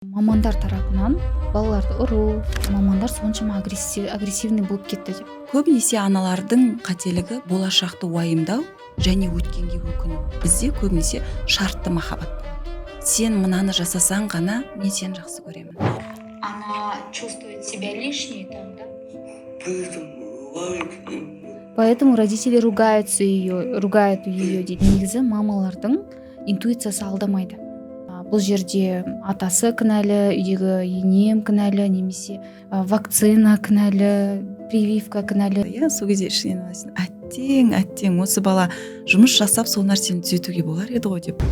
Мамандар тарапынан балаларды ұру, мамандар соншама агрессивный болып кетті деп. Көбінесе аналардың қателігі – болашақты уайымдау және өткенге өкіну. Бізде көбінесе шартты махаббат болады: сен мынаны жасасаң ғана, мен сені жақсы көремін. Она чувствует себя лишней там, да? Поэтому Поэтому родители ругаются ее, ругают ее дейді. Негізі мамалардың интуициясы алдамайды. Бұл жерде атасы кінәлі, үйдегі енем кінәлі немесе вакцина кінәлі, прививка кінәлі. Иә, сол кезде ішіңнен ойлайсың: әттең, әттең, осы бала жұмыс жасап, сол нәрсені түзетуге болар еді ғой деп.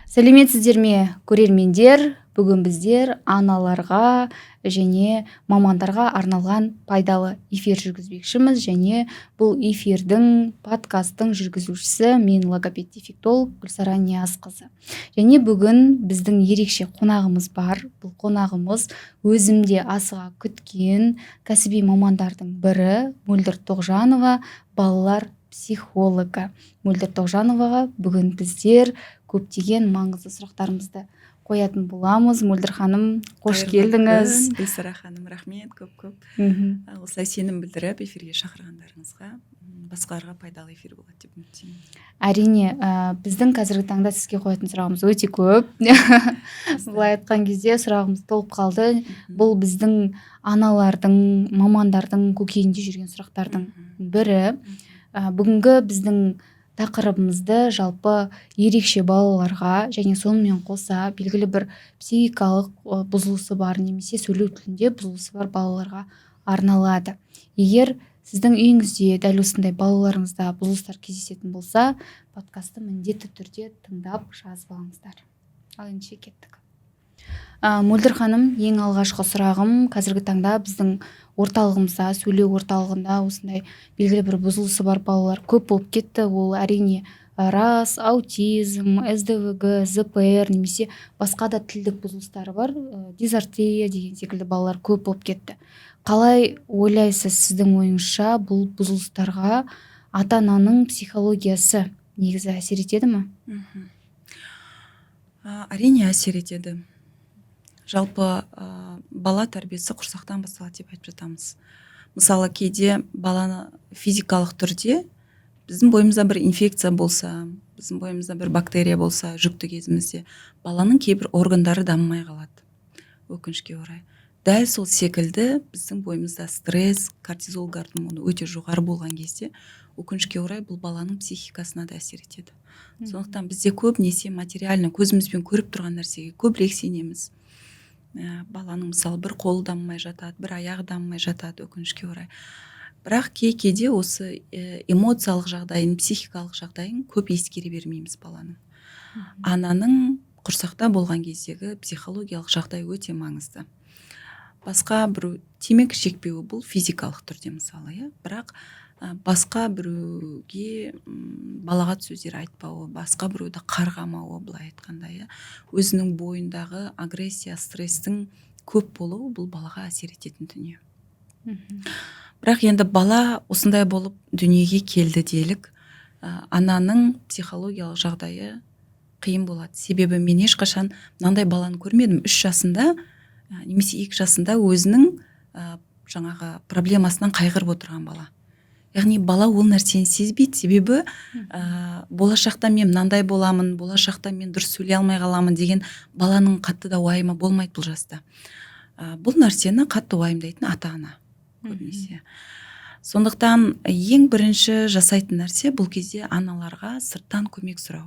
Сәлеметсіздер ме, көрермендер! Бүгін біздер аналарға және мамандарға арналған пайдалы эфир жүргізбекшіміз және бұл эфирдің, подкасттың жүргізушісі мен, логопед дефектолог Гүлсара Ниязқызы. Және бүгін біздің ерекше қонағымыз бар. Бұл қонағымыз – өзім де асыға күткен кәсіби мамандардың бірі, Мөлдір Тоғжанова, балалар психологы. Мөлдір Тоғжановаға бүгін біздер көптеген маңызды сұрақтарымызды қоятын боламыз. Мөлдір ханым, қош Қайырлы келдіңіз! күн, Гүлсара ханым, рахмет көп көп осылай сенім білдіріп, эфирге шақырғандарыңызға. Басқаларға пайдалы эфир болады деп үміттенемін. Әрине, біздің қазіргі таңда сізге қоятын сұрағымыз өте көп. Былай айтқан кезде, сұрағымыз толып қалды. Бұл біздің аналардың, мамандардың көкейінде жүрген сұрақтардың бірі. Бүгінгі біздің тақырыбымызды жалпы ерекше балаларға және сонымен қоса белгілі бір психикалық бұзылысы бар немесе сөйлеу тілінде бұзылысы бар балаларға арналады. Егер сіздің үйіңізде дәл осындай балаларыңызда бұзылыстар кездесетін болса, подкастты міндетті түрде тыңдап, жазып алыңыздар. Ал ендеше кеттік. Мөлдір ханым, ең алғашқы сұрағым: қазіргі таңда біздің орталығымызда, сөйлеу орталығында осындай белгілі бір бұзылысы бар балалар көп болып кетті. Ол, әрине, рас, аутизм, СДВГ, ЗПР немесе басқа да тілдік бұзылыстары бар, дизартрия деген секілді балалар көп болып кетті. Қалай ойлайсыз, сіздің ойыңызша, бұл бұзылыстарға ата ананың психологиясы негізі әсер етеді ме? Әрине, әсер етеді. Жалпы бала тәрбиесі құрсақтан басталады деп айтып жатамыз. Мысалы, кейде баланы физикалық түрде, біздің бойымызда бір инфекция болса, біздің бойымызда бір бактерия болса, жүкті кезімізде баланың кейбір органдары дамымай қалады, өкінішке орай. Дәл сол секілді біздің бойымызда стресс, кортизол гормоны өте жоғары болған кезде, өкінішке орай, бұл баланың психикасына да әсер етеді. Сондықтан бізде көбінесе материально, көзімізбен көріп тұрған нәрсеге көбірек сенеміз. Баланың, мысалы, бір қолы дамымай жатады, бір аяғы дамымай жатады, өкінішке орай. Бірақ кей кейде осы эмоциялық жағдайын, психикалық жағдайын көп ескере бермейміз баланың. Ананың құрсақта болған кездегі психологиялық жағдай өте маңызды. Басқа біреу темекі шекпеуі, бұл физикалық түрде, мысалы, иә. Бірақ басқа біреуге балағат сөздер айтпауы, басқа біреуді қарғамауы, былай айтқанда, иә, өзінің бойындағы агрессия, стресстің көп болуы, бұл балаға әсер ететін дүние. Бірақ енді бала осындай болып дүниеге келді делік, ананың психологиялық жағдайы қиын болады. Себебі мен ешқашан мынандай баланы көрмедім: 3 жасында немесе 2 жасында өзінің жаңағы проблемасынан қайғырып отырған бала. Яғни бала ол нәрсені сезбейді, себебі болашақта мен мынандай боламын, болашақта мен дұрыс сөйлей алмай қаламын деген баланың қатты да уайымы болмайды бұл жаста. Бұл нәрсені қатты уайымдайтын ата ана көбінесе. Сондықтан ең бірінші жасайтын нәрсе бұл кезде аналарға сырттан көмек сұрау.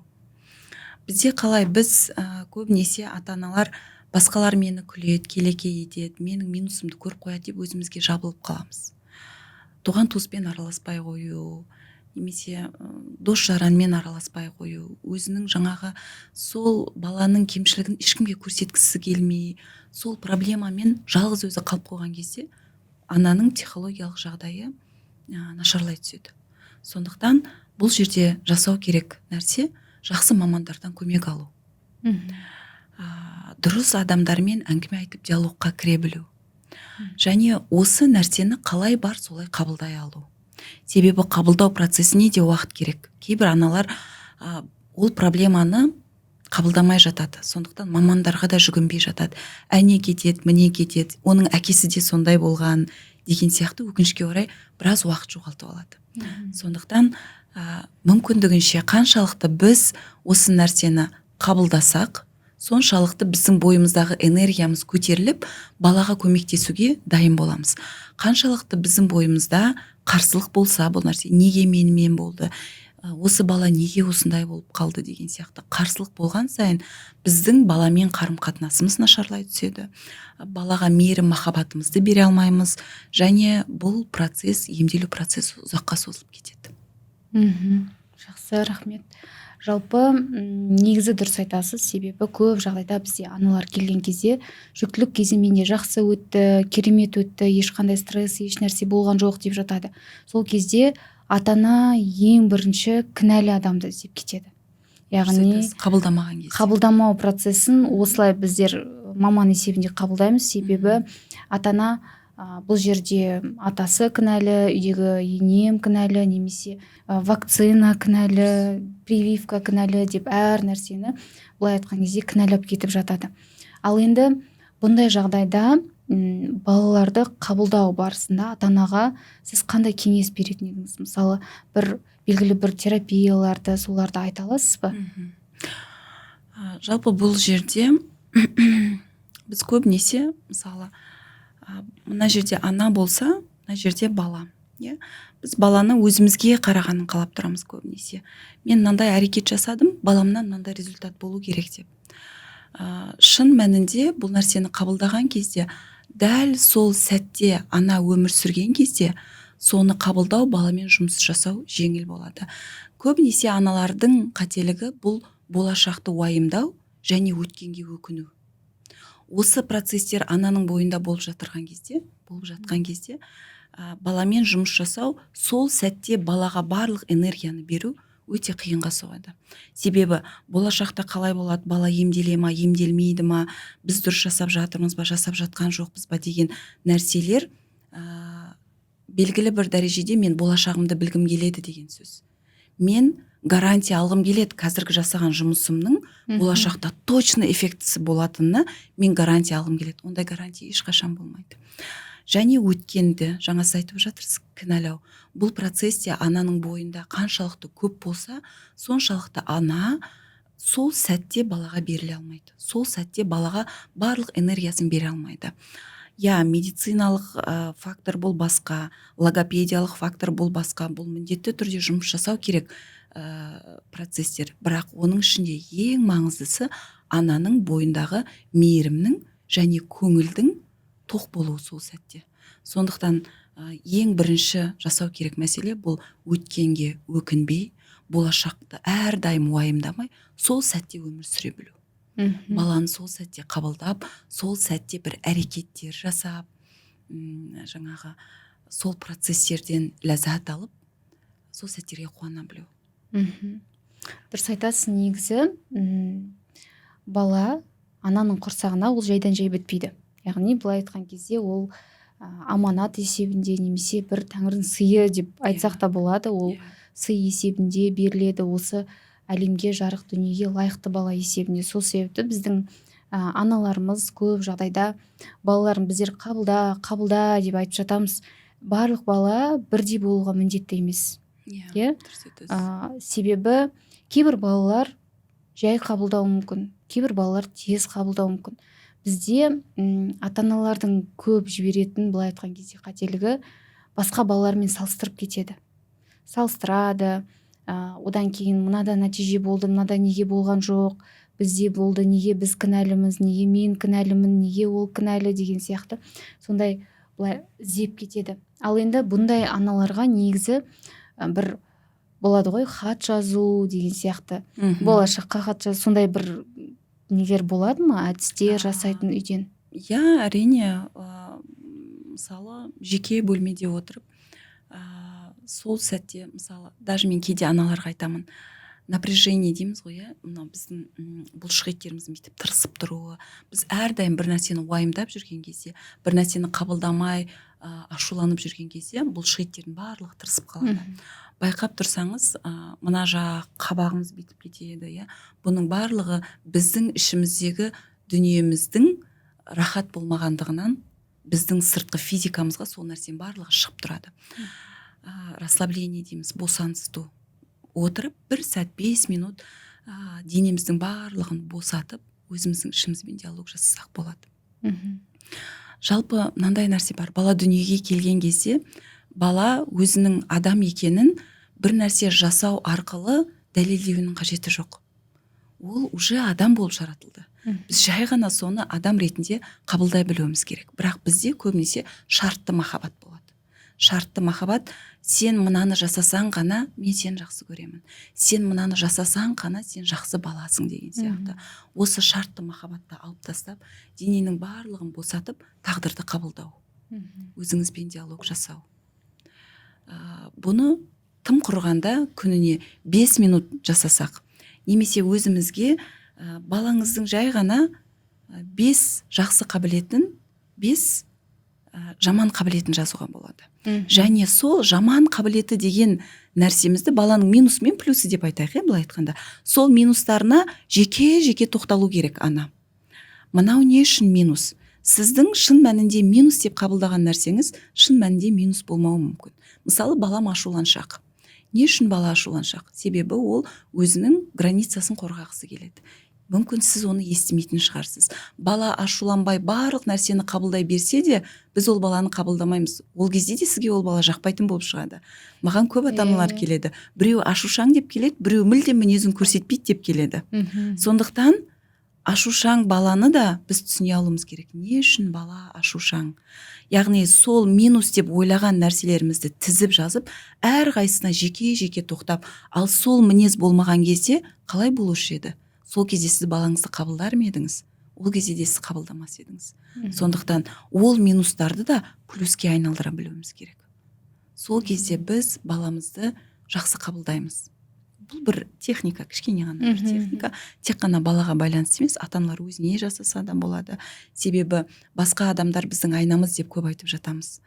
Бізде қалай, біз көбінесе ата аналар басқалар мені күледі, келеке етеді, менің минусымды көріп қояды деп өзімізге жабылып қаламыз. Туған туыспен араласпай қою немесе дос жаранмен араласпай қою, өзінің жаңағы сол баланың кемшілігін ешкімге көрсеткісі келмей, сол проблемамен жалғыз өзі қалып қойған кезде ананың психологиялық жағдайы нашарлай түседі. Сондықтан бұл жерде жасау керек нәрсе – жақсы мамандардан көмек алу, дұрыс адамдармен әңгіме айтып, диалогқа кіре білу және осы нәрсені қалай бар, солай қабылдай алу. Себебі қабылдау процесіне де уақыт керек. Кейбір аналар ол проблеманы Қабылдамай жатады, сондықтан мамандарға да жүгінбей жатады. Әне кетеді, міне кетеді, оның әкесі де сондай болған деген сияқты. Өкінішке орай, біраз уақыт жоғалтып алады. Сондықтан мүмкіндігінше қаншалықты біз осы нәрсені қабылдасақ, соншалықты біздің бойымыздағы энергиямыз көтеріліп, балаға көмектесуге дайын боламыз. Қаншалықты біздің бойымызда қарсылық болса, бұл нәрсе неге менімен болды, осы бала неге осындай болып қалды деген сияқты қарсылық болған сайын, біздің баламен қарым қатынасымыз нашарлай түседі, балаға мейірім, махаббатымызды бере алмаймыз және бұл процесс, емделу процесі ұзаққа созылып кетеді. Жақсы, рахмет. Жалпы, негізі дұрыс айтасыз, себебі көп жағдайда бізде аналар келген кезде: «Жүктілік кезі менде жақсы өтті, керемет өтті, ешқандай стресс, еш нәрсе болған жоқ», – деп жатады. Сол кезде ата ана ең бірінші кінәлі адамды іздеп кетеді, яғни Қабылдамаған кезде. Қабылдамау процесін осылай біздер маман есебінде қабылдаймыз, себебі ата ана бұл жерде атасы кінәлі, үйдегі енем кінәлі немесе вакцина кінәлі, прививка кінәлі деп, әр нәрсені былай айтқан кезде кінәлап кетіп жатады. Ал енді бұндай жағдайда балаларды қабылдау барысында ата анаға сіз қандай кеңес беретін едіңіз? Мысалы, бір белгілі бір терапияларды, соларды айта аласыз ба? Жалпы бұл жерде біз көбінесе, мысалы, мына жерде ана болса, мына жерде бала, иә, біз баланы өзімізге қарағанын қалап тұрамыз көбінесе. Мен мынандай әрекет жасадым, баламнан мынандай результат болу керек деп. Шын мәнінде бұл нәрсені қабылдаған кезде, дәл сол сәтте ана өмір сүрген кезде соны қабылдау, баламен жұмыс жасау жеңіл болады. Көбінесе аналардың қателігі – бұл болашақты уайымдау және өткенге өкіну. Осы процесстер ананың бойында болып жатқан кезде, баламен жұмыс жасау, сол сәтте балаға барлық энергияны беру өте қиынға соғады. Себебі болашақта қалай болады, бала емделе ма, емделмейді ма, біз дұрыс жасап жатырмыз ба, жасап жатқан жоқпыз ба деген нәрселер, белгілі бір дәрежеде мен болашағымды білгім келеді деген сөз, мен гарантия алғым келеді, қазіргі жасаған жұмысымның болашақта точно эффектісі болатынына мен гарантия алғым келеді. Ондай гарантия ешқашан болмайды. Және өткенді, жаңа сіз айтып жатырсыз, кінәлау, бұл процессте ананың бойында қаншалықты көп болса, соншалықты ана сол сәтте балаға беріле алмайды, сол сәтте балаға барлық энергиясын бере алмайды. Иә, медициналық фактор бұл басқа, логопедиялық фактор бұл басқа, бұл міндетті түрде жұмыс жасау керек процесстер. Бірақ оның ішінде ең маңыздысы – ананың бойындағы мейірімнің және көңілдің тоқ болуы сол сәтте. Сондықтан ең бірінші жасау керек мәселе – бұл өткенге өкінбей, болашақты әрдайым уайымдамай, сол сәтте өмір сүре білу. Баланы сол сәтте қабылдап, сол сәтте бір әрекеттер жасап, жаңағы сол процесстерден ләззат алып, сол сәттерге қуана білу. Дұрыс айтасыз. Негізі бала ананың құрсағына ол жайдан жай бітпейді, яғни былай айтқан кезде ол аманат есебінде немесе бір тәңірдің сыйы деп айтсақ та болады, ол сый есебінде беріледі осы әлемге, жарық дүниеге лайықты бала есебінде. Сол себепті біздің аналарымыз көп жағдайда балаларын біздер «қабылда, қабылда» деп айтып жатамыз. Барлық бала бірдей болуға міндетті емес. Иә. Иә. Дұрыс айтасыз. Себебі кейбір балалар жай қабылдауы мүмкін, кейбір балалар тез қабылдауы мүмкін. Бізде ата аналардың көп жіберетін, былай айтқан кезде, қателігі – басқа балалармен салыстырып кетеді, салыстырады. Одан кейін мынада нәтиже болды, мынада неге болған жоқ, бізде болды, неге біз кінәліміз, неге мен кінәлімін, неге ол кінәлі деген сияқты, сондай былай іздеп кетеді. Ал енді бұндай аналарға негізі бір болады ғой, хат жазу деген сияқты, болашаққа хат жазу, сондай бір нелер болады ма, әдістер жасайтын үйден? Иә, әрине. Мысалы, жеке бөлмеде отырып, сол сәтте, мысалы, даже мен кейде аналарға айтамын. Напряжение дейміз ғой, иә, мынау біздің бұлшық еттеріміздің бүйтіп тырысып тұруы. Біз әрдайым бір нәрсені уайымдап жүрген кезде, бір нәрсені қабылдамай, ашуланып жүрген кезде бұлшық еттердің барлығы тырысып қалады. Байқап тұрсаңыз, мына жақ қабағымыз бүйтіп кетеді, иә. Бұның барлығы біздің ішіміздегі дүниеміздің рахат болмағандығынан біздің сыртқы физикамызға сол нәрсенің барлығы шығып тұрады. Расслабление дейміз, босаңсыту. Отырып бір сәт, 5 минут денеміздің барлығын босатып, өзіміздің ішімізбен диалог жасасақ болады. Жалпы мынандай нәрсе бар: бала дүниеге келген кезде бала өзінің адам екенін бір нәрсе жасау арқылы дәлелдеуінің қажеті жоқ, ол уже адам болып жаратылды. Біз жай ғана соны адам ретінде қабылдай білуіміз керек. Бірақ бізде көбінесе шартты махаббат болады. Шартты махаббат: сен мынаны жасасаң ғана, мен сені жақсы көремін, сен мынаны жасасаң ғана, сен жақсы баласың деген сияқты. Осы шартты махаббатты алып тастап, дененің барлығын босатып, тағдырды қабылдау, өзіңізбен диалог жасау. Бұны тым құрғанда күніне 5 минут жасасақ немесе өзімізге балаңыздың жай ғана бес жақсы қабілетін, бес жаман қабілетін жазуға болады. Және сол жаман қабілеті деген нәрсемізді, баланың минусы мен плюсы деп айтайық, иә, былай айтқанда, сол минустарына жеке жеке тоқталу керек. Ана, мынау не үшін минус? Сіздің шын мәнінде минус деп қабылдаған нәрсеңіз шын мәнінде минус болмауы мүмкін. Мысалы, балам ашуланшақ. Не үшін бала ашуланшақ? Себебі ол өзінің границасын қорғағысы келеді. Мүмкін, сіз оны естімейтін шығарсыз. Бала ашуланбай, барлық нәрсені қабылдай берсе де, біз ол баланы қабылдамаймыз. Ол кезде де сізге ол бала жақпайтын болып шығады. Маған көп ата аналар келеді: біреу ашушаң деп келеді, біреу мүлдем мінезін көрсетпейді деп келеді. Сондықтан ашушаң баланы да біз түсіне алуымыз керек, не үшін бала ашушаң. Яғни сол минус деп ойлаған нәрселерімізді тізіп жазып, әрқайсысына жеке жеке тоқтап, ал сол мінез болмаған кезде қалай болушы еді? Сол кезде сіз балаңызды қабылдар ма едіңіз? Ол кезде де сіз қабылдамас едіңіз. Сондықтан ол минустарды да плюске айналдыра білуіміз керек. Сол кезде біз баламызды жақсы қабылдаймыз. Бұл бір техника, кішкене ғана бір техника. Тек қана балаға байланысты емес, ата аналар өзіне жасаса да болады. Себебі басқа адамдар біздің айнамыз деп көп айтып жатамыз.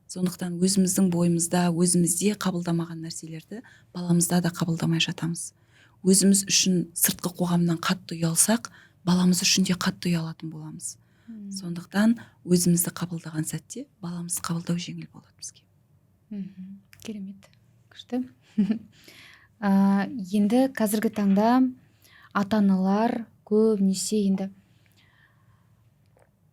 Сондықтан өзіміздің бойымызда, өзімізде қабылдамаған нәрселерді баламызда да қабылдамай жатамыз. Өзіміз үшін сыртқы қоғамнан қатты ұялсақ, баламыз үшін де қатты ұялатын боламыз. Сондықтан өзімізді қабылдаған сәтте баламызды қабылдау жеңіл болады бізге. Керемет, күшті. Енді қазіргі таңда ата аналар көбінесе, енді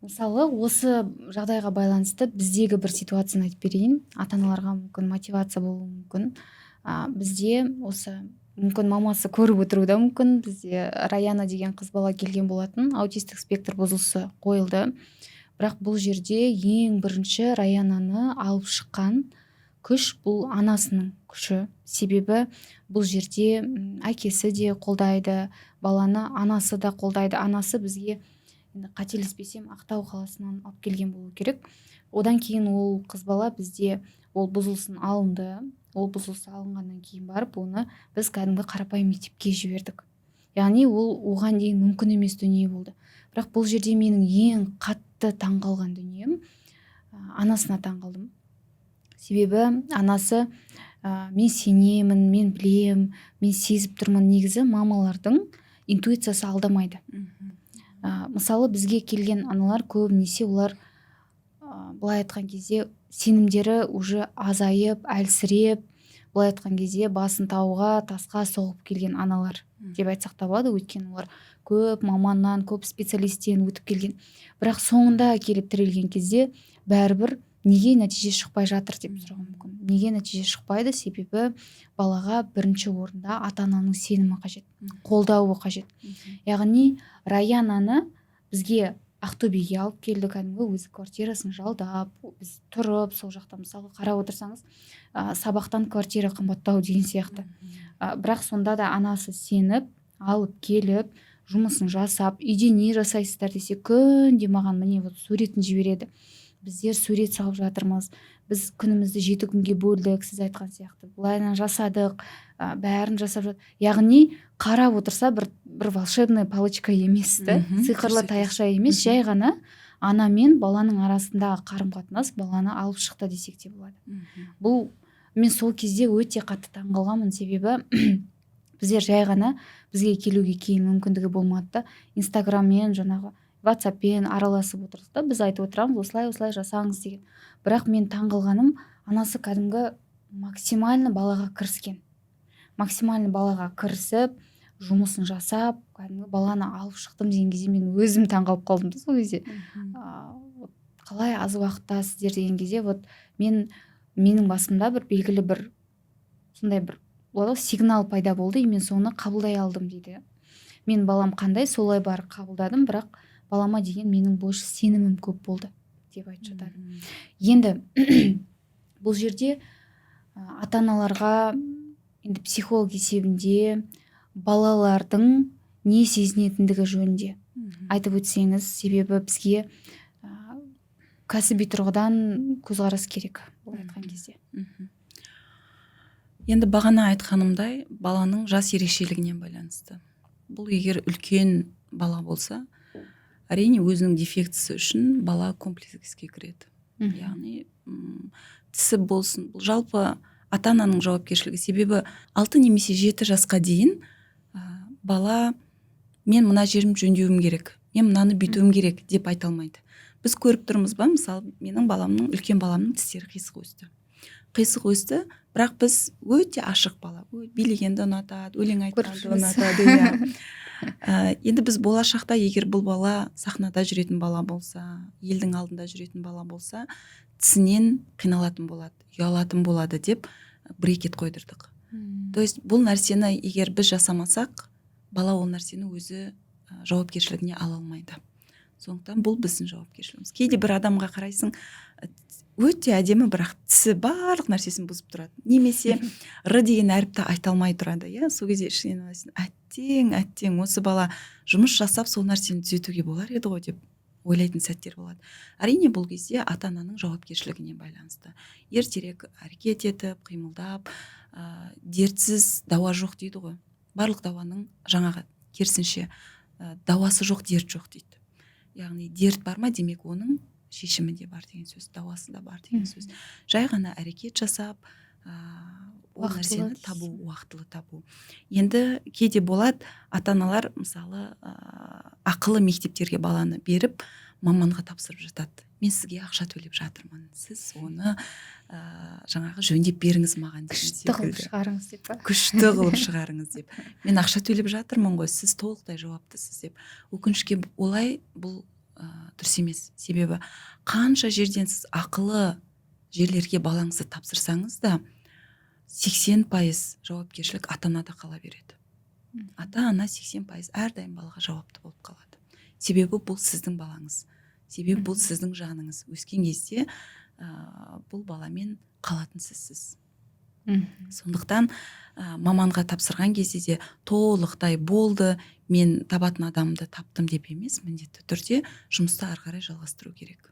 мысалы, осы жағдайға байланысты біздегі бір ситуацияны айтып берейін, ата аналарға мүмкін мотивация болуы мүмкін. Бізде осы, мүмкін, мамасы көріп отыруы да мүмкін, бізде Раяна деген қыз бала келген болатын, аутистік спектр бұзылысы қойылды. Бірақ бұл жерде ең бірінші Раянаны алып шыққан күш бұл анасының күші. Себебі бұл жерде әкесі де қолдайды баланы, анасы да қолдайды. Анасы бізге, енді қателеспесем, Ақтау қаласынан алып келген болу керек. Одан кейін ол қыз бала бізде ол бұзылысын алынды. Ол бұзылысы алынғаннан кейін барып оны біз кәдімгі қарапайым мектепке жібердік. Яғни ол оған дейін мүмкін емес дүние болды. Бірақ бұл жерде менің ең қатты таңғалған дүнием, анасына таңғалдым. Себебі анасы мен сенемін, мен білем, мен сезіп тұрмын. Негізі мамалардың интуициясы алдамайды. Мысалы, бізге келген аналар көбінесе олар былай айтқан кезде сенімдері уже азайып, әлсіреп, былай айтқан кезде басын тауға, тасқа соғып келген аналар деп айтсақ та болады. Өйткені олар көп маманнан, көп специалисттен өтіп келген, бірақ соңында келіп тірелген кезде бәрібір неге нәтиже шықпай жатыр деп сұрауы мүмкін. Неге нәтиже шықпайды? Себебі балаға бірінші орында ата ананың сенімі қажет, қолдауы қажет. Яғни Раянаны бізге Ақтөбеге алып келді, кәдімгі өзі квартирасын жалдап, біз тұрып сол жақта. Мысалы, қарап отырсаңыз, сабақтан квартира қымбаттау деген сияқты. Бірақ сонда да анасы сеніп алып келіп, жұмысын жасап, үйде не жасайсыздар десе, күнде маған, міне, вот суретін жібереді: біздер сурет салып жатырмыз, біз күнімізді 7 күнге бөлдік, сіз айтқан сияқты былайынан жасадық. Бәрін жасап жатыр. Яғни қарап отырса, бір волшебная палочка емес та, сиқырлы дұрыс. таяқша емес. Жай ғана ана мен баланың арасындағы қарым қатынас баланы алып шықты десек те болады. Бұл мен сол кезде өте қатты таңғалғанмын, себебі біздер жай ғана, бізге келуге кейін мүмкіндігі болмады да, Инстаграммен, жаңағы Ватсаппен араласып отырдық та, біз айтып отырамыз, осылай осылай жасаңыз деген. Бірақ мен таңғалғаным, анасы кәдімгі максимально балаға кіріскен, максимально балаға кірісіп, жұмысын жасап, кәдімгі баланы алып шықтым деген кезде мен өзім таңғалып қалдым да сол кезде. Вот қалай аз уақытта сіздер деген кезде, вот менің басымда бір белгілі бір сондай бір болады ғой, сигнал пайда болды, и мен соны қабылдай алдым дейді. Мен балам қандай, солай барып қабылдадым, бірақ балама деген менің больше сенімім көп болды деп айтып жатады. Енді бұл жерде ата аналарға енді психолог есебінде балалардың не сезінетіндігі жөнінде айтып өтсеңіз, себебі бізге кәсіби тұрғыдан көзқарас керек былай айтқан кезде. Енді бағана айтқанымдай, баланың жас ерекшелігіне байланысты. Бұл егер үлкен бала болса, әрине, өзінің дефектісі үшін бала комплекске кіреді. Яғни тісі болсын, бұл жалпы ата ананың жауапкершілігі, себебі 6 немесе 7 жасқа дейін бала «мен мына жерімді жөндеуім керек, мен мынаны бүйтуім керек» деп айта алмайды. Біз көріп тұрмыз ба, мысалы, менің баламның, үлкен баламның тістері қисық өсті, қисық өсті, бірақ біз өте ашық бала, билегенді ұнатады, өлең айтқанды ұнатады, иә. Енді біз болашақта, егер бұл бала сахнада жүретін бала болса, елдің алдында жүретін бала болса, тісінен қиналатын болады, ұялатын болады деп брекет қойдырдық. То есть бұл нәрсені егер біз жасамасақ, бала ол нәрсені өзі жауапкершілігіне ала алмайды. Сондықтан бұл біздің жауапкершілігіміз. Кейде бір адамға қарайсың, өте әдемі, бірақ тісі барлық нәрсесін бұзып тұрады немесе «р» деген әріпті айта алмай тұрады, иә. Сол кезде ішіңнен ойлайсың: әттең, әттең, осы бала жұмыс жасап, сол нәрсені түзетуге болар еді ғой деп ойлайтын сәттер болады. Әрине, бұл кезде ата ананың жауапкершілігіне байланысты ертерек әрекет етіп, қимылдап. Дертсіз дауа жоқ дейді ғой. Барлық дауаның, жаңағы керісінше, дауасы жоқ дерт жоқ дейді. Яғни дерт бар ма, демек, оның шешімі де бар деген сөз, дауасы да бар деген сөз. Жай ғана әрекет жасап, ол нәрсені табу, уақытылы табу. Енді кейде болады, ата аналар, мысалы, ақылы мектептерге баланы беріп, маманға тапсырып жатады: «Мен сізге ақша төлеп жатырмын, сіз оны жаңағы жөндеп беріңіз маған» деген Күшті қылып шығарыңыз деп па? Күшті қылып шығарыңыз деп, мен ақша төлеп жатырмын ғой, сіз толықтай жауаптысыз деп. Өкінішке олай, бұл дұрыс емес, себебі қанша жерден сіз ақылы жерлерге балаңызды тапсырсаңыз да, 80% жауапкершілік ата анада қала береді. Ата ана 80% әрдайым балаға жауапты болып қалады, себебі бұл сіздің балаңыз, себебі бұл сіздің жаныңыз. Өскен кезде бұл баламен қалатын сізсіз. Сондықтан маманға тапсырған кезде де толықтай болды, мен табатын адамды таптым деп емес, міндетті түрде жұмысты ары қарай жалғастыру керек.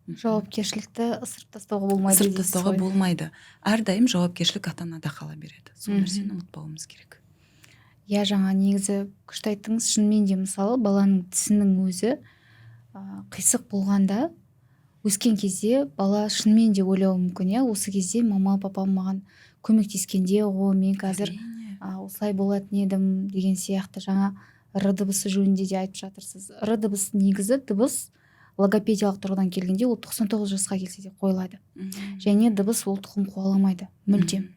Жауапкершілікті ысырып тастауға болмайды Ысырып дейсіз тастауға ғой. болмайды. Әрдайым жауапкершілік ата анада қала береді, сол нәрсені ұмытпауымыз керек. Иә, жаңа негізі күшті айттыңыз. Шынымен де, мысалы, баланың тісінің өзі қисық болғанда, өскен кезде бала шынымен де ойлауы мүмкін, иә, осы кезде мама, папам маған көмектескенде о, мен қазір осылай болатын едім деген сияқты. Жаңа «р» дыбысы жөнінде де айтып жатырсыз. «Р» дыбысы негізі, дыбыс логопедиялық тұрғыдан келгенде, ол 99 жасқа келсе де қойылады. Және дыбыс ол тұқым қуаламайды мүлдем.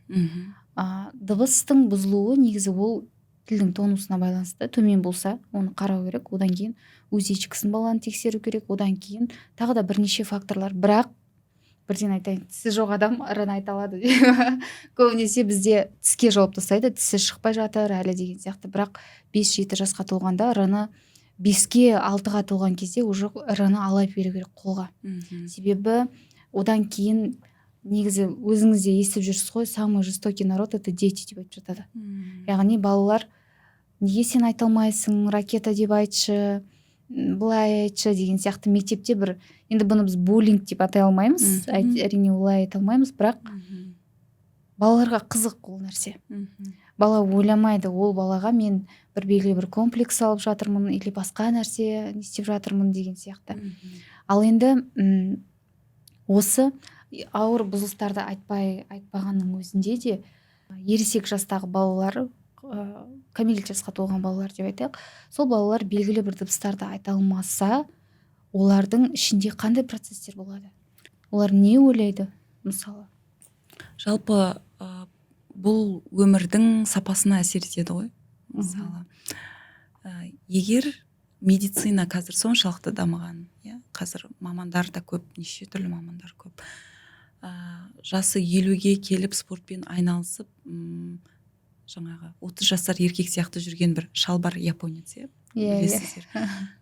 Дыбыстың бұзылуы негізі ол тілдің тонусына байланысты төмен болса, оны қарау керек, одан кейін УЗИчкісін баланы тексеру керек, одан кейін тағы да бірнеше факторлар. Бірақ бірден айтайын, тісі жоқ адам «р»-ны айта алады. Көбінесе бізде тіске жауап тастайды, тісі шықпай жатыр әлі деген сияқты. Бірақ 5-7 жасқа толғанда «р»-ны, 5-ке, 6-ға толған кезде уже «р»-ны ала беру керек қолға. Себебі одан кейін, негізі, өзіңіз де естіп жүрсіз ғой, «самый жестокий народ — это дети» деп айтып жатады. Яғни балалар «неге сен айта алмайсың, ракета деп айтшы, былай айтшы» деген сияқты. Мектепте бір, енді бұны біз буллинг деп атай алмаймыз, әрине, олай айта алмаймыз, бірақ Балаларға қызық ол нәрсе. Бала ойламайды, ол балаға мен бір белгілі бір комплекс алып жатырмын или басқа нәрсе не істеп жатырмын деген сияқты. Ал енді осы ауыр бұзылыстарды айтпағанның өзінде де, ересек жастағы балалар, кәмелет жасқа толған балалар деп айтайық, сол балалар белгілі бір дыбыстарды айта алмаса, олардың ішінде қандай процесстер болады, олар не ойлайды, мысалы? Жалпы бұл өмірдің сапасына әсер етеді ғой. Мысалы, егер медицина қазір соншалықты дамыған, иә, қазір мамандар да көп, неше түрлі мамандар көп, жасы 50-ге келіп спортпен айналысып, жаңағы 30 жасар еркек сияқты жүрген бір шал бар, японец, иә, Иә. білесіздер.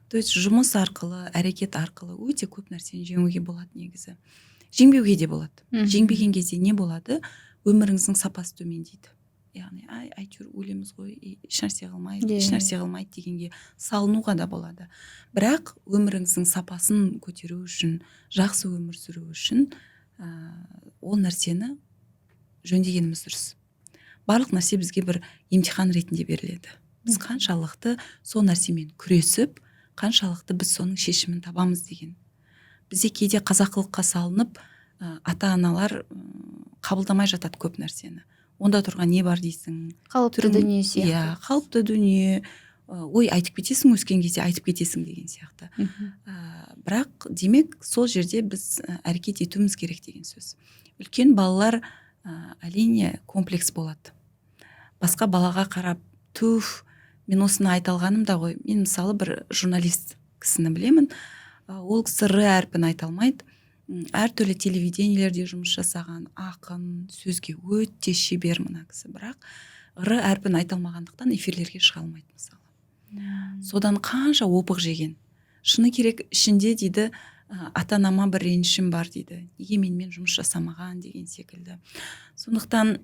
То есть жұмыс арқылы, әрекет арқылы өте көп нәрсені жеңуге болады негізі, жеңбеуге де болады. Жеңбеген кезде не болады? Өміріңіздің сапасы төмендейді, яғни ай, әйтеуір өлеміз ғой и ешнәрсе қылмайды, ешнәрсе қылмайды дегенге салынуға да болады. Бірақ өміріңіздің сапасын көтеру үшін, жақсы өмір сүру үшін ол нәрсені жөндегеніміз дұрыс. Барлық нәрсе бізге бір емтихан ретінде беріледі. Біз қаншалықты сол нәрсемен күресіп, қаншалықты біз соның шешімін табамыз деген. Бізде кейде қазақылыққа салынып, ата аналар қабылдамай жатады көп нәрсені. Онда тұрған не бар дейсің? Қалыпты дүние сияқты. Иә, қалыпты дүние. Ой, айтып кетесің, өскен кезде айтып кетесің деген сияқты. Бірақ демек, сол жерде біз әрекет етуіміз керек деген сөз. Үлкен балалар, әрине, комплекс болады. Басқа балаға қарап: «Туф, мен осыны айта алғаным да ғой». Мен, мысалы, бір журналист кісіні білемін. Ол кісі р әрпін айта алмайды. Әртүрлі телевидениелерде жұмыс жасаған, ақын, сөзге өте шебер мына кісі, бірақ р әрпін айта алмағандықтан эфирлерге шыға алмайды, мысалы. Содан қанша опық жеген. Шыны керек, ішінде дейді, ата анама бір ренішім бар дейді, неге менімен жұмыс жасамаған деген секілді. Сондықтан,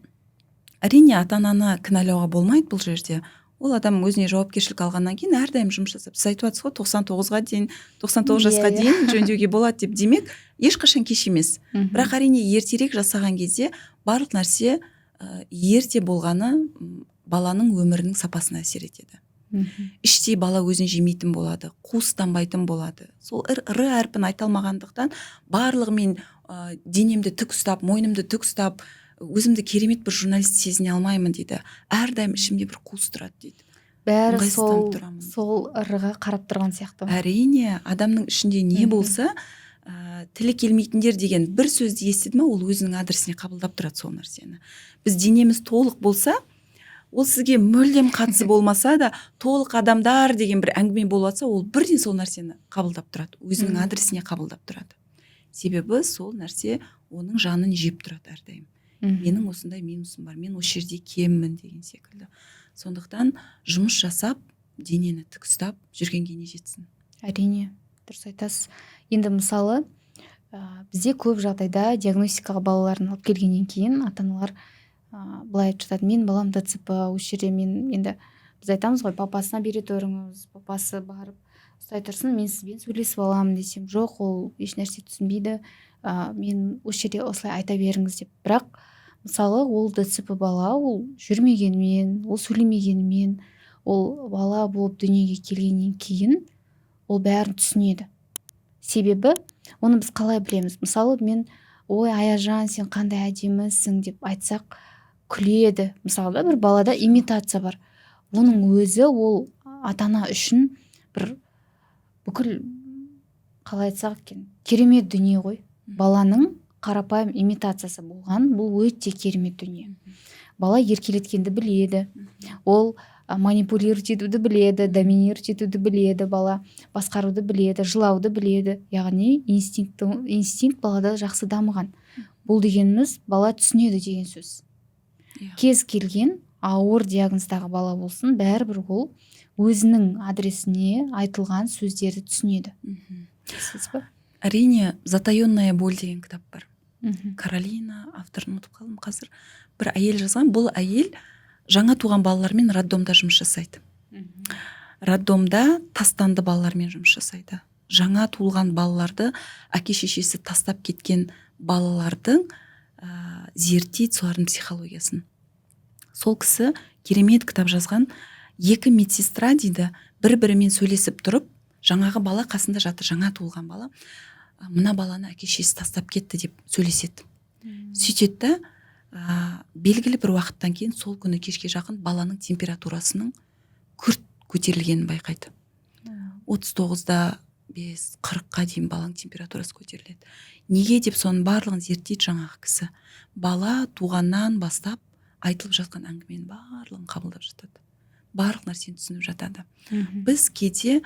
әрине, ата ананы кінәлауға болмайды бұл жерде. Ол адам өзіне жауапкершілік алғаннан кейін әрдайым жұмыс жасап, сіз айтып жатсыз ғой, 99-ға дейін, 99 жасқа дейін жөндеуге болады деп, демек, ешқашан кеш емес. Бірақ, әрине, ертерек жасаған кезде барлық нәрсе ерте болғаны баланың өмірінің сапасына әсер етеді. Іштей бала өзін жемейтін болады, қуыстанбайтын болады. Сол р, р әрпін айта алмағандықтан барлығымен денемді тік ұстап, мойнымды тік ұстап, өзімді керемет бір журналист сезіне алмаймын дейді. Әрдайым ішімде бір қуыс тұрады дейді. Бәрі Ыңғайсызданып тұрамын. Сол р-ға қарап тұрған сияқты. Әрине, адамның ішінде не болса, тілі келмейтіндер деген бір сөзді естіді ма, ол өзінің адресіне қабылдап тұрады сол нәрсені. Біз денеміз толық болса, ол сізге мүлдем қатысы болмаса да, толық адамдар деген бір әңгіме болып жатса, ол бірден сол нәрсені қабылдап тұрады, өзінің адресіне қабылдап тұрады. Себебі сол нәрсе оның жанын жеп тұрады әрдайым. Менің осындай минусым бар, мен осы жерде кеммін деген секілді. Сондықтан жұмыс жасап, денені тік ұстап жүргенге не жетсін? Әрине, дұрыс айтасыз. Енді, мысалы, бізде көп жағдайда диагностикаға балаларын алып келгеннен кейін ата аналар былай айтып жатады: «Менің балам ДЦП». Осы жерде мен енді, біз айтамыз ғой, папасына бере тұрыңыз, папасы барып ұстай тұрсын, мен сізбен сөйлесіп аламын десем, жоқ, ол ешнәрсе түсінбейді, мен осы жерде осылай айта беріңіз деп. Бірақ, мысалы, ол ДЦП бала, ол жүрмегенімен, ол сөйлемегенімен, ол бала болып дүниеге келгеннен кейін ол бәрін түсінеді. Себебі оны біз қалай білеміз? Мысалы, мен: «Ой, Аяжан, сен қандай әдемісің», – деп айтсақ, күледі. Мысалы да, бір балада имитация бар. Оның өзі ол ата ана үшін бір бүкіл, қалай айтсақ екен, керемет дүние ғой. Баланың қарапайым имитациясы болған, бұл өте керемет дүние. Бала еркелеткенді біледі, ол манипулировать етуді біледі, доминировать етуді біледі, бала басқаруды біледі, жылауды біледі. Яғни инстинкт балада жақсы дамыған. Бұл дегеніміз бала түсінеді деген сөз. Кез келген ауыр диагноздағы бала болсын, бәрібір ол өзінің адресіне айтылған сөздерді түсінеді. Келісесіз ба? Әрине. «Затаенная боль» деген кітап бар. Каролина, авторын ұмытып қалдым қазір, бір әйел жазған. Бұл әйел жаңа туған балалармен роддомда жұмыс жасайды. Роддомда тастанды балалармен жұмыс жасайды. Жаңа туылған балаларды әке шешесі тастап кеткен балалардың Зерттейді солардың психологиясын. Сол кісі керемет кітап жазған. Екі медсестра, дейді, бір бірімен сөйлесіп тұрып, жаңағы бала қасында жатыр, жаңа туылған бала. «Мына баланы әке шешесі тастап кетті», — деп сөйлеседі. Сөйтеді да, белгілі бір уақыттан кейін, сол күні кешке жақын баланың температурасының күрт көтерілгенін байқайды. 39,5, 40-қа дейін баланың температурасы көтеріледі. Неге деп соның барлығын зерттейді жаңағы кісі. Бала туғаннан бастап айтылып жатқан әңгіменің барлығын қабылдап жатады, барлық нәрсені түсініп жатады. Біз кейде,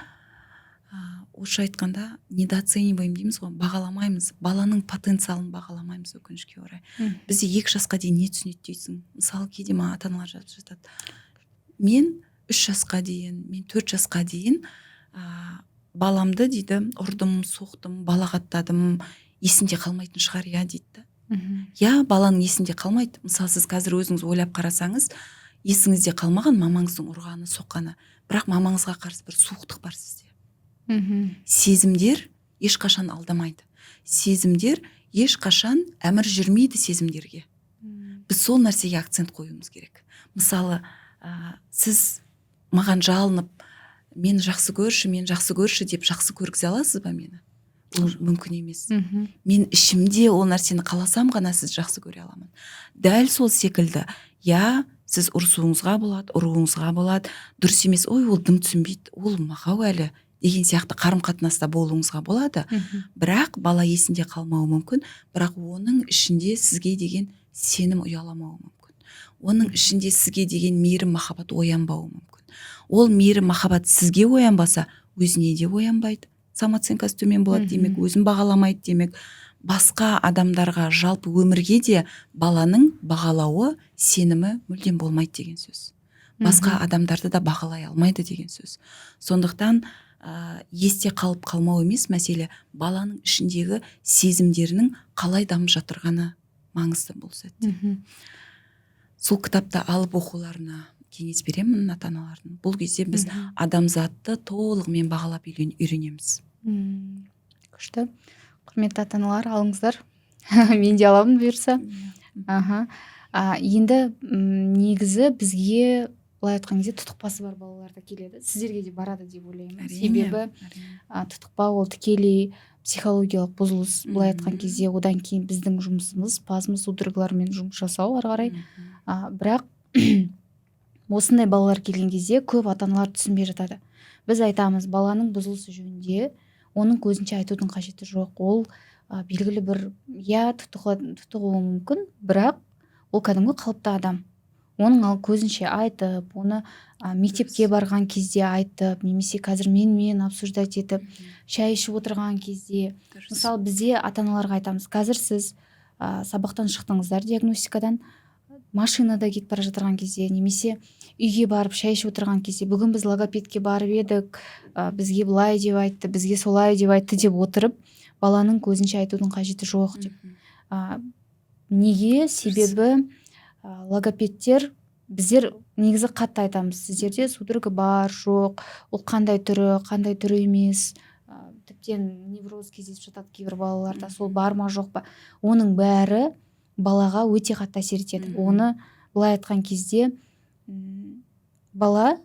орысша айтқанда, недооцениваем дейміз ғой, бағаламаймыз, баланың потенциалын бағаламаймыз, өкінішке орай. Бізде 2 жасқа дейін не түсінеді дейсің. Мысалы, кейде маған ата аналар жазып жатады: «Мен 3 жасқа дейін, мен 4 жасқа дейін баламды, — дейді, — ұрдым, соқтым, балағаттадым, есінде қалмайтын шығар, иә», — дейді да. Иә, баланың есінде қалмайды. Мысалы, сіз қазір өзіңіз ойлап қарасаңыз, есіңізде қалмаған мамаңыздың ұрғаны, соққаны, бірақ мамаңызға қарсы бір суықтық бар сізде. Сезімдер ешқашан алдамайды, сезімдер ешқашан әмір жүрмейді сезімдерге. Біз сол нәрсеге акцент қоюымыз керек. Мысалы, сіз маған жалынып, «Мені жақсы көрші, мені жақсы көрші» деп жақсы көргізе аласыз ба мені? Ол мүмкін емес. Мен ішімде ол нәрсені қаласам ғана сіз жақсы көре аламын. Дәл сол секілді, иә, сіз ұрысуыңызға болады, ұруыңызға болады, дұрыс емес, «Ой, ол дым түсінбейді, ол мағау әлі» деген сияқты қарым қатынаста болуыңызға болады. Бірақ бала есінде қалмауы мүмкін, бірақ оның ішінде сізге деген сенім ұяламауы мүмкін, оның ішінде сізге деген мейірім, махаббат оянбауы мүмкін. Ол мейірім, махаббат сізге оянбаса, өзіне де оянбайды, самооценкасы төмен болады, демек, өзін бағаламайды, демек, басқа адамдарға, жалпы өмірге де баланың бағалауы, сенімі мүлдем болмайды деген сөз, басқа адамдарды да бағалай алмайды деген сөз. Сондықтан есте қалып қалмау емес мәселе, баланың ішіндегі сезімдерінің қалай дамып жатырғаны маңызды бұл сәтте. Сол кітапты алып оқуларына кеңес беремін ата аналардың. Бұл кезде біз адамзатты толығымен бағалап үйренеміз. Күшті. Құрметті ата аналар, алыңыздар, мен де аламын, бұйырса. Аха, енді негізі бізге, былай айтқан кезде, тұтықпасы бар балалар да келеді, сіздерге де барады деп ойлаймын. Әрине, себебі әрине. Тұтықпа ол тікелей психологиялық бұзылыс, былай айтқан кезде. Одан кейін біздің жұмысымыз спазм, судорогалармен жұмыс жасау ары қарай. Бірақ осындай балалар келген кезде көп ата аналар түсінбей жатады. Біз айтамыз, баланың бұзылысы жөнінде оның көзінше айтудың қажеті жоқ. Ол белгілі бір, иә, тұтығуы мүмкін, бірақ ол кәдімгі қалыпты адам. Оның ал көзінше айтып, оны мектепке барған кезде айтып немесе қазір менімен обсуждать етіп, шай ішіп отырған кезде. Мысалы, бізде ата аналарға айтамыз: қазір сіз сабақтан шықтыңыздар, диагностикадан, машинада кетіп бара жатырған кезде немесе үйге барып шай ішіп отырған кезде: «Бүгін біз логопедке барып едік, бізге былай деп айтты, бізге солай деп айтты», — деп отырып, баланың көзінше айтудың қажеті жоқ деп. Неге? Себебі логопедтер, біздер негізі қатты айтамыз: сіздерде судорога бар, жоқ, ол қандай түрі, қандай түрі емес, тіптен невроз кездесіп жатады кейбір балаларда, сол бар ма, жоқ па, оның бәрі балаға өте қатты әсер етеді. Оны былай айтқан кезде, бала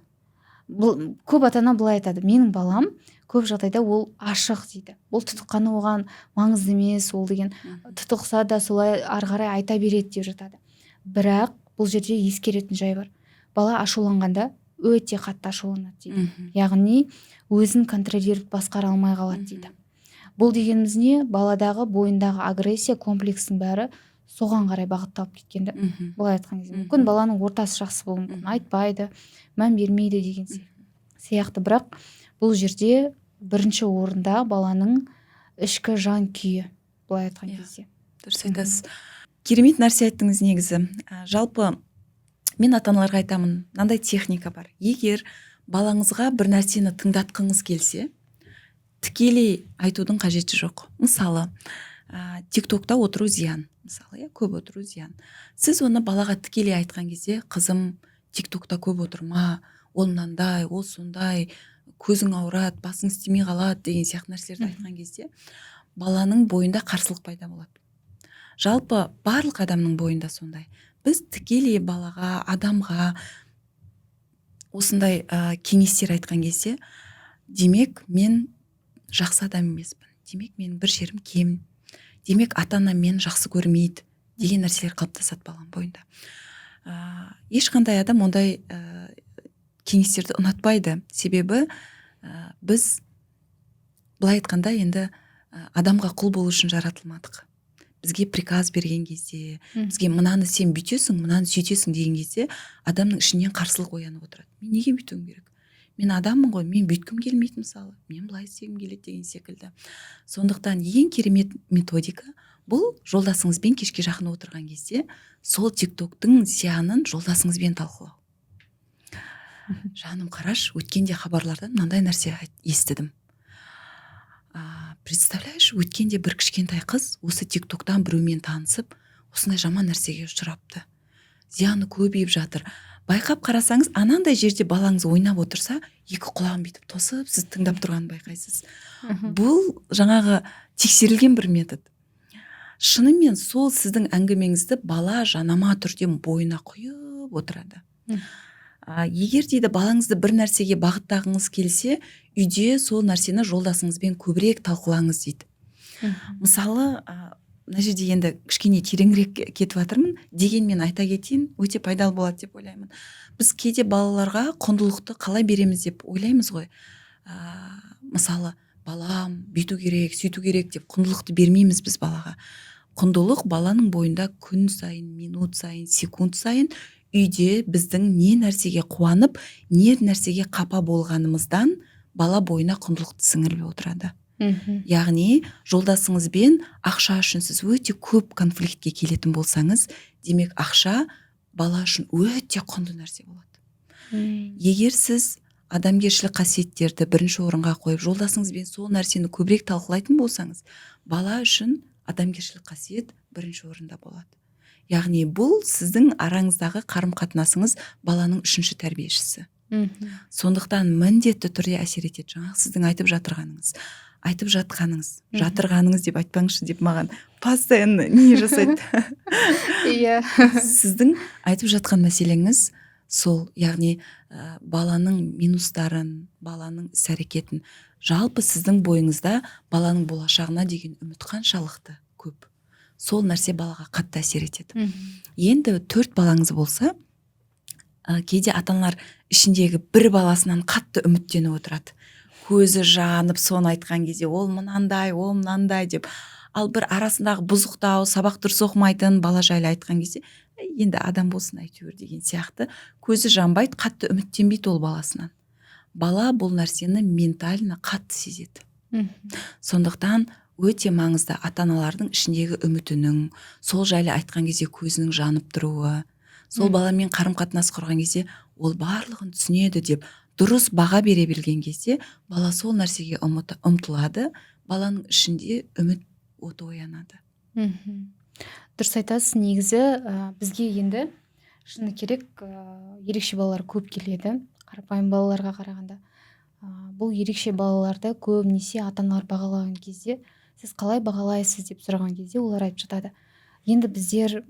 бұл, көп ата ана былай айтады: «Менің балам көп жағдайда ол ашық, — дейді, — ол тұтыққаны оған маңызды емес, ол деген тұтықса да, солай ары қарай айта береді», — деп жатады. Бірақ бұл жерде ескеретін жай бар: бала ашуланғанда өте қатты ашуланады дейді, яғни өзін контролировать, басқара алмай қалады дейді. Бұл дегеніміз не? Баладағы, бойындағы агрессия, комплекстің бәрі соған қарай бағытталып кеткен да. Былай айтқан кезде, мүмкін, баланың ортасы жақсы болуы мүмкін, айтпайды, мән бермейді деген сияқты. Бірақ бұл жерде бірінші орында баланың ішкі жан күйі, былай айтқан кезде. Дұрыс айтасыз, керемет нәрсе айттыңыз негізі. Жалпы мен ата аналарға айтамын, мынандай техника бар: егер балаңызға бір нәрсені тыңдатқыңыз келсе, тікелей айтудың қажеті жоқ. Мысалы, Тик Токта отыру зиян, мысалы, иә, көп отыру зиян. Сіз оны балаға тікелей айтқан кезде: «Қызым, Тик Токта көп отырма, ол мынандай, ол сондай, көзің ауырады, басың істемей қалады», — деген сияқты нәрселерді айтқан кезде, баланың бойында қарсылық пайда болады. Жалпы барлық адамның бойында сондай. Біз тікелей балаға, адамға осындай кеңестер айтқан кезде, демек, мен жақсы адам емеспін, демек, менің бір жерім кем, демек, ата анам мені жақсы көрмейді деген нәрселер қалыптасады баланың бойында. Ешқандай адам ондай кеңестерді ұнатпайды, себебі біз, былай айтқанда, енді адамға құл болу үшін жаратылмадық. Бізге приказ берген кезде, бізге мынаны сен бүйтесің, мынаны сөйтесің деген кезде адамның ішінен қарсылық оянып отырады: мен неге бүйтуім керек, мен адаммын ғой, мен бүйткім келмейді, мысалы, мен былай істегім келеді деген секілді. Сондықтан ең керемет методика — бұл жолдасыңызбен кешке жақын отырған кезде сол Тик Токтың зиянын жолдасыңызбен талқылау. Жаным, қарашы, өткенде хабарлардан мынандай нәрсе естідім. Представляешь, өткенде бір кішкентай қыз осы Тик Токтан біреумен танысып, осындай жаман нәрсеге ұшырапты, зияны көбейіп жатыр. Байқап қарасаңыз, анандай жерде балаңыз ойнап отырса, екі құлағын бүйтіп тосып, сіз тыңдап тұрғанын байқайсыз. Бұл жаңағы тексерілген бір метод. Шынымен сол сіздің әңгімеңізді бала жанама түрде бойына құйып отырады. Егер, дейді, балаңызды бір нәрсеге бағыттағыңыз келсе, үйде сол нәрсені жолдасыңызбен көбірек талқылаңыз дейді. Мысалы, мына жерде енді кішкене тереңірек кетіп жатырмын, дегенмен айта кетейін, өте пайдалы болады деп ойлаймын. Біз кейде балаларға құндылықты қалай береміз деп ойлаймыз ғой. Мысалы, балам бүйту керек, сөйту керек деп құндылықты бермейміз біз балаға. Құндылық баланың бойында күн сайын, минут сайын, секунд сайын үйде біздің не нәрсеге қуанып, не нәрсеге қапа болғанымыздан бала бойына құндылықты сіңіріп отырады. Яғни жолдасыңызбен ақша үшін сіз өте көп конфликтке келетін болсаңыз, демек, ақша бала үшін өте құнды нәрсе болады. Егер сіз адамгершілік қасиеттерді бірінші орынға қойып, жолдасыңызбен сол нәрсені көбірек талқылайтын болсаңыз, бала үшін адамгершілік қасиет бірінші орында болады. Яғни бұл сіздің араңыздағы қарым қатынасыңыз баланың үшінші тәрбиешісі. Сондықтан міндетті түрде әсер етеді. Жаңағы сіздің айтып жатқаныңыз, жатырғаныңыз деп айтпаңызшы деп маған постоянно не жасайды. Сіздің айтып жатқан мәселеңіз сол, яғни баланың минустарын, баланың іс әрекетін, жалпы сіздің бойыңызда баланың болашағына деген үміт қаншалықты көп, сол нәрсе балаға қатты әсер етеді. Енді төрт балаңыз болса, кейде ата аналар ішіндегі бір баласынан қатты үміттеніп отырады, көзі жанып соны айтқан кезде, ол мынандай, ол мынандай деп. Ал бір арасындағы бұзықтау, сабақ дұрыс оқымайтын бала жайлы айтқан кезде, «Әй, енді адам болсын әйтеуір» деген сияқты, көзі жанбайды, қатты үміттенбейді ол баласынан. Бала бұл нәрсені ментально қатты сезеді. Сондықтан өте маңызды ата аналардың ішіндегі үмітінің, сол жайлы айтқан кезде көзінің жанып тұруы, сол баламен қарым қатынас құрған кезде ол барлығын түсінеді деп дұрыс баға бере білген кезде бала сол нәрсеге ұмтылады, баланың ішінде үміт оты оянады. Дұрыс айтасыз. Негізі бізге енді шыны керек, ерекше балалар көп келеді қарапайым балаларға қарағанда. Бұл ерекше балаларды көбінесе ата аналар бағалаған кезде, сіз қалай бағалайсыз деп сұраған кезде, олар айтып жатады. Енді біздер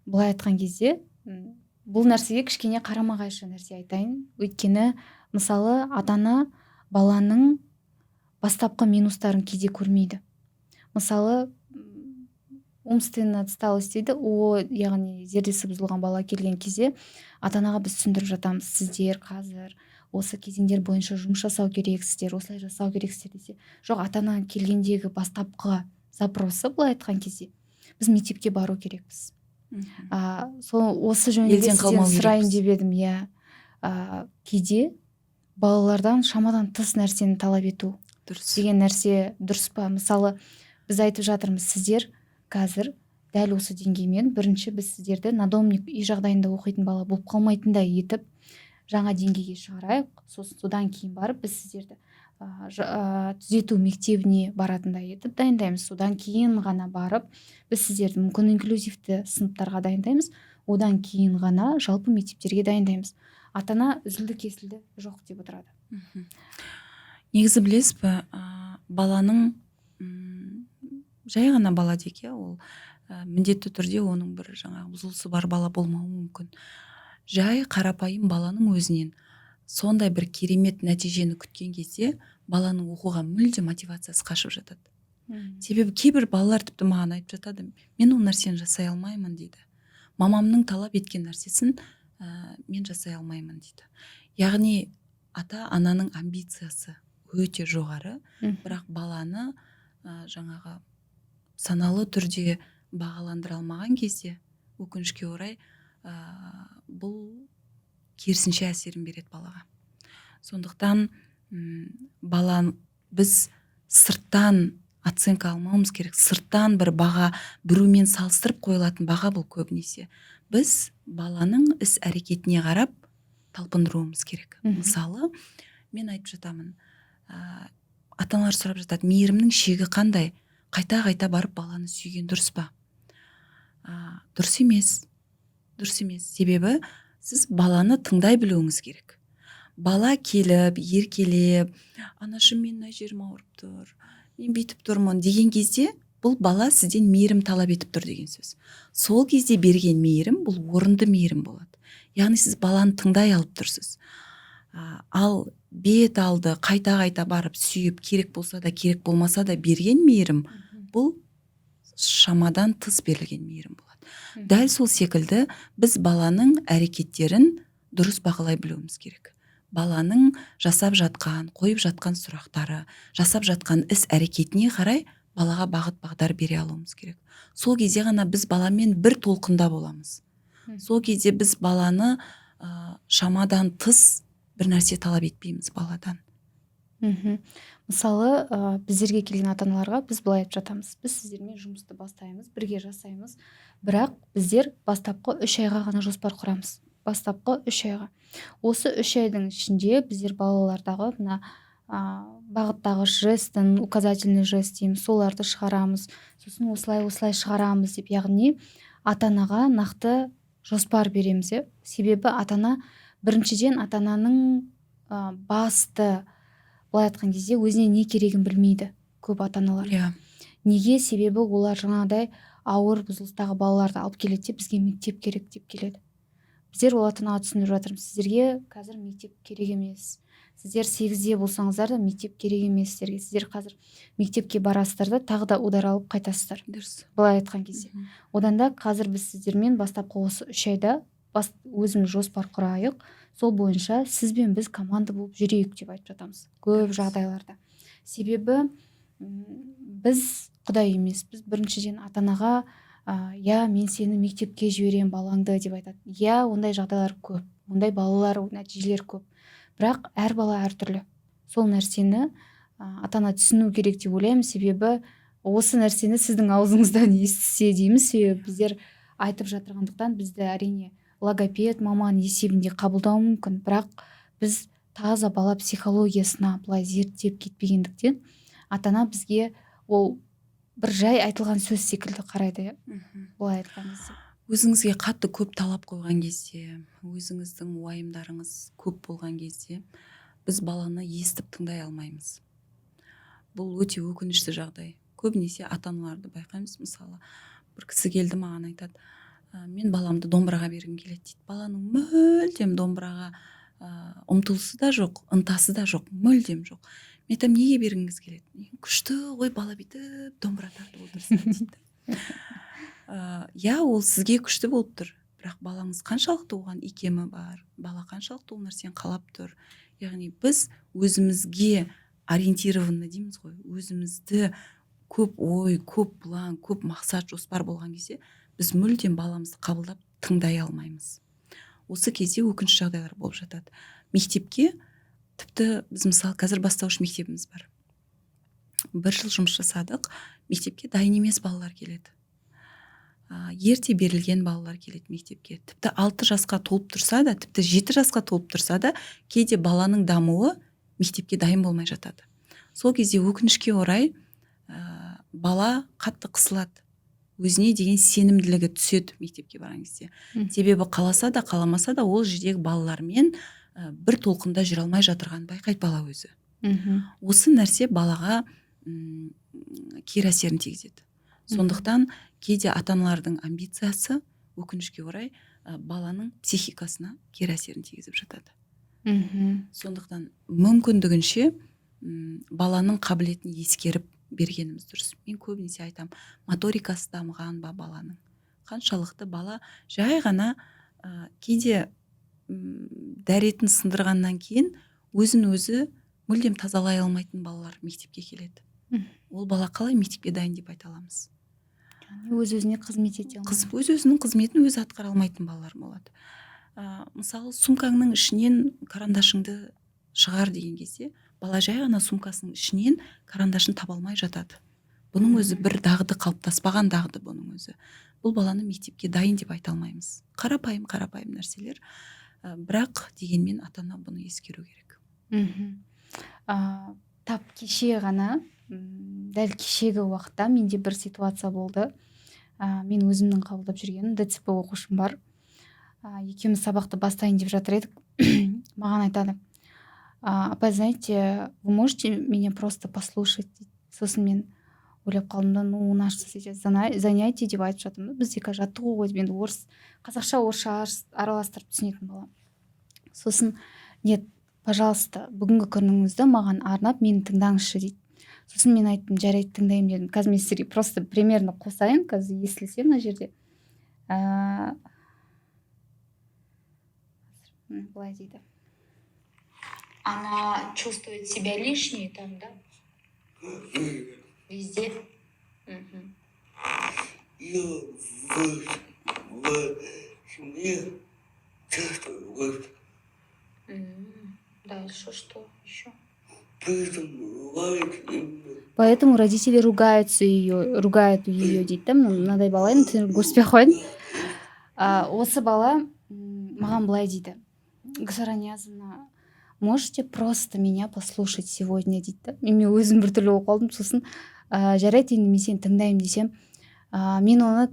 былай айтқан кезде, бұл нәрсеге кішкене қарама қайшы нәрсе айтайын. Өйткені, мысалы, ата ана баланың бастапқы минустарын кейде көрмейді. Мысалы, умственная отсталость дейді, о, яғни зердесі бұзылған бала келген кезде ата анаға біз түсіндіріп жатамыз: сіздер қазір осы кезеңдер бойынша жұмыс жасау керексіздер, осылай жасау керексіздер десе, жоқ, ата ана келгендегі бастапқы запросы, былай айтқан кезде, біз мектепке бару керекпіз. Сол осы жөнінде Елден сізден қалмау сұрайын керекпіз. деп едім, иә. Кейде балалардан шамадан тыс нәрсені талап ету деген нәрсе дұрыс па? Мысалы, біз айтып жатырмыз: сіздер қазір дәл осы деңгеймен бірінші біз сіздерді надомник, үй жағдайында оқитын бала болып қалмайтындай етіп жаңа деңгейге шығарайық, сосын содан кейін барып біз сіздерді түзету мектебіне баратындай етіп дайындаймыз, содан кейін ғана барып біз сіздерді мүмкін инклюзивті сыныптарға дайындаймыз, одан кейін ғана жалпы мектептерге дайындаймыз. Ата ана үзілді кесілді жоқ деп отырады. Негізі, білесіз бе, баланың Жай ғана бала дейік, иә, ол міндетті түрде оның бір жаңағы бұзылысы бар бала болмауы мүмкін. Жай қарапайым баланың өзінен сондай бір керемет нәтижені күткен кезде баланың оқуға мүлде мотивациясы қашып жатады. Себебі кейбір балалар тіпті маған айтып жатады: «Мен ол нәрсені жасай алмаймын, – дейді, – мамамның талап еткен нәрсесін мен жасай алмаймын», – дейді. Яғни ата ананың амбициясы өте жоғары, бірақ баланы жаңағы саналы түрде бағаландыра алмаған кезде, өкінішке орай, бұл керісінше әсерін береді балаға. Сондықтан бала біз сырттан оценка алмауымыз керек, сырттан бір баға, біреумен салыстырып қойылатын баға бұл. Көбінесе біз баланың іс әрекетіне қарап талпындыруымыз керек. Мысалы, мен айтып жатамын, ата аналар сұрап жатады: «Мейірімнің шегі қандай? Қайта қайта барып баланы сүйген дұрыс па?» Дұрыс емес, дұрыс емес. Себебі сіз баланы тыңдай білуіңіз керек. Бала келіп еркелеп: «Анашым, мен мына жерім ауырып тұр, мен бүйтіп тұрмын», – деген кезде, бұл бала сізден мейірім талап етіп тұр деген сөз. Сол кезде берген мейірім бұл орынды мейірім болады, яғни сіз баланы тыңдай алып тұрсыз. Ал бет алды қайта қайта барып сүйіп, керек болса да, керек болмаса да берген мейірім, бұл шамадан тыс берілген мейірім болады. Дәл сол секілді біз баланың әрекеттерін дұрыс бағалай білуіміз керек. Баланың жасап жатқан, қойып жатқан сұрақтары, жасап жатқан іс әрекетіне қарай балаға бағыт бағдар бере алуымыз керек. Сол кезде ғана біз баламен бір толқында боламыз. Сол кезде біз баланы шамадан тыс бір нәрсе талап етпейміз баладан. Мысалы, біздерге келген ата аналарға біз былай айтып жатамыз: біз сіздермен жұмысты бастаймыз, бірге жасаймыз, бірақ біздер бастапқы 3 айға ғана жоспар құрамыз. Бастапқы 3 айға. Осы 3 айдың ішінде біздер балалардағы мына бағыттағыш жестін, указательный жест дейміз, соларды шығарамыз, сосын осылай осылай шығарамыз деп, яғни ата анаға нақты жоспар береміз, иә. Себебі ата ана, біріншіден, ата ананың басты, былай айтқан кезде, өзіне не керегін білмейді көп ата аналар. Неге? Себебі олар жаңағыдай ауыр бұзылыстағы балаларды алып келеді де, «бізге мектеп керек» деп келеді. Біздер ол ата анаға түсіндіріп жатырмыз: сіздерге қазір мектеп керек емес, сіздер 8-де болсаңыздар да, мектеп керек емес сіздерге, сіздер қазір мектепке барасыздар да, тағы да удар алып қайтасыздар, былай айтқан кезде. Одан да қазір біз сіздермен бастапқы осы 3 айда өзіміз жоспар құрайық, сол бойынша сіз бен біз команда болып жүрейік деп айтып жатамыз көп жағдайларда. Себебі біз құдай емеспіз. Біріншіден, ата анаға «Иә, мен сені мектепке жіберемін, балаңды» деп айтады, иә, ондай жағдайлар көп, ондай балалар, нәтижелер көп, бірақ әр бала әртүрлі. Сол нәрсені ата ана түсіну керек деп ойлаймын. Себебі осы нәрсені сіздің аузыңыздан естісе дейміз. Себебі біздер айтып жатырғандықтан, бізді, әрине, логопед маман есебінде қабылдауы мүмкін, бірақ біз таза бала психологиясына былай зерттеп кетпегендіктен, ата ана бізге ол бір жай айтылған сөз секілді қарайды, иә, былай айтқан кезде. Өзіңізге қатты көп талап қойған кезде, өзіңіздің уайымдарыңыз көп болған кезде біз баланы естіп, тыңдай алмаймыз. Бұл өте өкінішті жағдай. Көбінесе ата аналарды байқаймыз. Мысалы, бір кісі келді маған, айтады: «Мен баламды домбыраға бергім келеді», – дейді. Баланың мүлдем домбыраға ұмтылысы да жоқ, ынтасы да жоқ, мүлдем жоқ. Мен айтамын: «Неге бергіңіз келеді?» «Күшті ғой, бала бүйтіп домбыра тартып отырса», – дейді. Иә, ол сізге күшті болып тұр, бірақ балаңыз қаншалықты оған икемі бар, бала қаншалықты ол нәрсені қалап тұр? Яғни біз өзімізге ориентированный дейміз ғой, өзімізді көп ой, көп план, көп мақсат, жоспар болған кезде біз мүлдем баламызды қабылдап, тыңдай алмаймыз. Осы кезде өкінішті жағдайлар болып жатады. Мектепке тіпті біз, мысалы, қазір бастауыш мектебіміз бар, бір жыл жұмыс жасадық. Мектепке дайын емес балалар келеді, ерте берілген балалар келеді мектепке. Тіпті 6 жасқа толып тұрса да, тіпті 7 жасқа толып тұрса да, кейде баланың дамуы мектепке дайын болмай жатады. Сол кезде, өкінішке орай, бала қатты қысылады, өзіне деген сенімділігі түседі мектепке барған кезде. Себебі қаласа да, қаламаса да, ол жердегі балалармен бір толқында жүре алмай жатырғанын байқайды бала өзі. Осы нәрсе балаға кері әсерін тигізеді. Сондықтан кейде ата аналардың амбициясы, өкінішке орай, баланың психикасына кері әсерін тигізіп жатады. Сондықтан мүмкіндігінше баланың қабілетін ескеріп бергеніміз дұрыс. Мен көбінесе айтамын: моторикасы дамыған ба баланың, қаншалықты бала жай ғана кейде дәретін сындырғаннан кейін өзін өзі мүлдем тазалай алмайтын балалар мектепке келеді. Ол бала қалай мектепке дайын деп айта аламыз? Өз өзіне қызмет ете алмайды. Қыз өз өзінің қызметін өзі атқара алмайтын балалар болады. Мысалы, сумкаңның ішінен карандашыңды шығар деген кезде, бала жай ғана сумкасының ішінен карандашын таба алмай жатады. Бұның өзі бір дағды, қалыптаспаған дағды бұның өзі. Бұл баланы мектепке дайын деп айта алмаймыз. Қарапайым, қарапайым нәрселер. Бірақ дегенмен ата ана бұны ескеру керек. Тап кеше ғана, дәл кешегі уақытта менде бір ситуация болды. Мен өзімнің қабылдап жүрген ДЦП оқушым бар. Екеуміз сабақты бастайын деп жатыр едік. Маған айтады: «Апай, знаете, вы можете меня просто послушать?» – дейді. Сосын мен ойлап қалдым да: «Ну, у нас сейчас занятие», – деп айтып жатырмын да, бізде қазір жаттығу ғой деп. Енді орыс, қазақша, орысша араластырып түсінетін бала. Сосын: «Нет, пожалуйста, бүгінгі күніңізді маған арнап, мені тыңдаңызшы», – дейді. Сосын мен айттым: «Жарайды, тыңдаймын», – дедім. Қазір мен сіздерге просто примерно қосайын, қазір естілсе мына жерде. Былай дейді. Она чувствует себя лишней там, да? Везде. Мгм. Я в семье часто ругаюсь. Дальше что еще? При этом ругают именно «Поэтому родители ругаются ее, ругают ее», – дейді да. Мынадай бала, енді көрсетпей ақ қояйын. Осы бала маған былай дейді: «Гүлсара Ниязовна, можете просто меня послушать сегодня?» – дейді да. Мен өзім біртүрлі болып қалдым. Сосын: «Жарайды, енді мен сені тыңдаймын», – десем, мен оны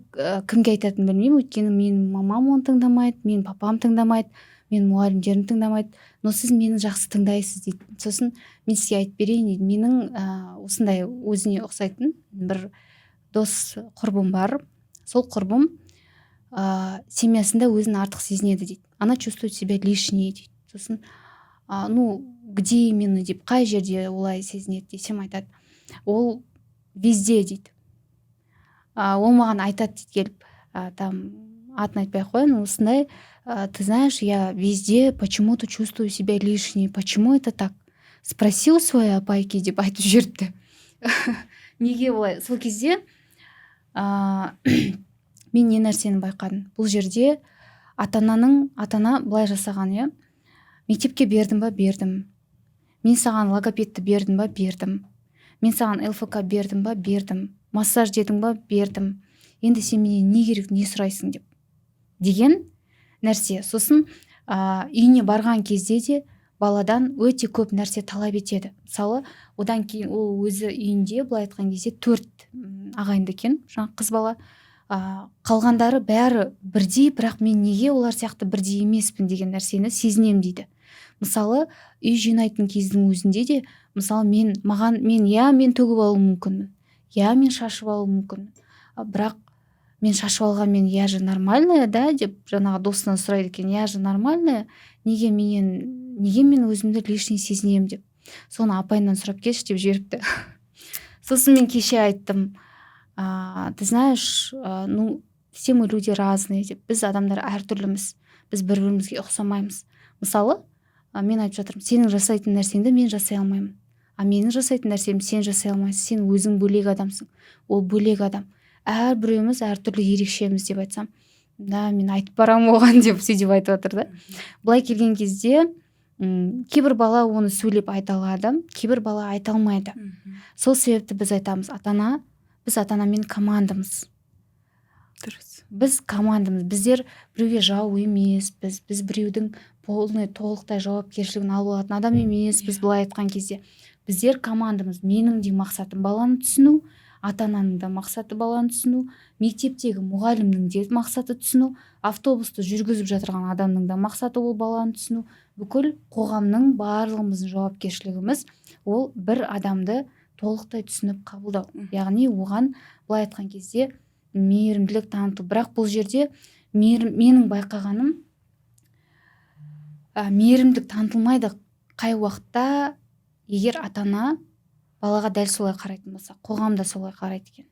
кімге айтатынымды білмеймін, өйткені менің мамам оны тыңдамайды, менің папам тыңдамайды, менің мұғалімдерім тыңдамайды, но сіз мені жақсы тыңдайсыз, дейді. Сосын: «Мен сізге айтып берейін», – дейді. Менің осындай өзіне ұқсайтын бір дос құрбым бар, сол құрбым семьясында өзін артық сезінеді, дейді. «Она чувствует себя лишней», – дейді. Сосын: «Ну, где именно?» – деп, қай жерде олай сезінеді десем, айтады: «Ол везде», – дейді. Ол маған айтады, дейді, келіп, там атын айтпай ақ қояйын, осындай: «Ты знаешь, я везде почему то чувствую себя лишней. Почему это так? Спроси у своей апайки», – деп айтып жіберіпті. Неге олай? Сол кезде мен не нәрсені байқадым? Бұл жерде ата ананың, ата ана былай жасаған, иә: мектепке бердім ба, бердім, мен саған логопедті бердім ба, бердім, мен саған ЛФК бердім ба, бердім, массаж дедің ба, бердім, енді сен менен не керек, не сұрайсың деп деген нәрсе. Сосын үйіне барған кезде де баладан өте көп нәрсе талап етеді. Мысалы, одан кейін ол өзі үйінде, былай айтқан кезде, төрт ағайынды екен жаңағы қыз бала. Қалғандары бәрі бірдей, бірақ мен неге олар сияқты бірдей емеспін деген нәрсені сезінемін, дейді. Мысалы, үй жинайтын кездің өзінде де, мысалы, мен маған мен, иә, мен төгіп алуым мүмкінмін, иә, мен шашып алуым мүмкінмін, бірақ мен шашып алғанмен я же нормальная да деп жаңағы досынан сұрайды екен: «Я же нормальная, неге менен, неге мен өзімді лишний сезінемін?» – деп. Соны апайынан сұрап келші деп жіберіпті. Сосын мен кеше айттым: «Ты знаешь, ну, все мы люди разные», – деп. Біз адамдар әртүрліміз, біз бір бірімізге ұқсамаймыз. Мысалы, мен айтып жатырмын: сенің жасайтын нәрсеңді мен жасай алмаймын, а менің жасайтын нәрсемді сен жасай алмайсың. Сен өзің бөлек адамсың, ол бөлек адам, әрбіреуіміз әртүрлі ерекшеміз деп айтсам да, мен айтып барамын оған деп, сөйтіп айтып жатыр да. Былай келген кезде, кейбір бала оны сөйлеп айта алады, кейбір бала айта алмайды. Сол себепті біз айтамыз: ата ана, біз ата анамен командамыз. Дұрыс. Біз командамыз, біздер біреуге жау емеспіз, біз біреудің полный, толықтай жауапкершілігін алып алатын адам емеспіз. Былай айтқан кезде, біздер командамыз. Менің де мақсатым баланы түсіну, ата ананың да мақсаты баланы түсіну, мектептегі мұғалімнің де мақсаты түсіну, автобусты жүргізіп жатырған адамның да мақсаты ол баланы түсіну. Бүкіл қоғамның, барлығымыздың жауапкершілігіміз ол бір адамды Толықтай түсініп қабылдау, яғни оған, былай айтқан кезде, мейірімділік таныту. Бірақ бұл жерде мейірім, менің байқағаным, мейірімділік танытылмайды қай уақытта? Егер ата ана балаға дәл солай қарайтын болса, қоғам да солай қарайды екен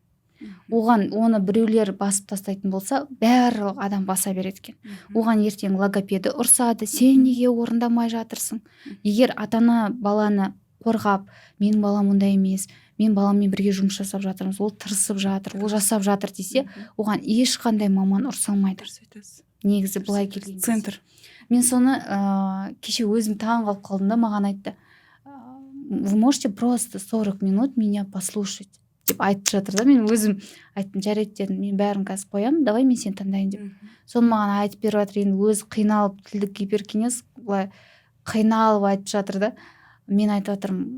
оған. Оны біреулер басып тастайтын болса, барлық адам баса береді екен оған. Ертең логопеді ұрсады: «Сен неге орындамай жатырсың?» Егер ата ана баланы қорғап, «Менің балам ондай емес, мен баламмен бірге жұмыс жасап жатырмыз, ол тырысып жатыр, ол жасап жатыр» десе, оған ешқандай маман ұрса алмайды. Дұрыс айтасыз. Негізі, былай келген кезде. Центр. Мен соны кеше өзім таң қалып қалдым да. Маған айтты: «Вы можете просто 40 минут меня послушать?» — деп айтып жатыр да. Мен өзім айттым: «Жарайды, — дедім, — мен бәрін қазір қоямын, давай мен сені тыңдайын», — деп. Соны маған айтып беріп жатыр. Енді өзі қиналып, тілдік гиперкинез, былай қиналып айтып жатыр да. Мен айтып жатырмын: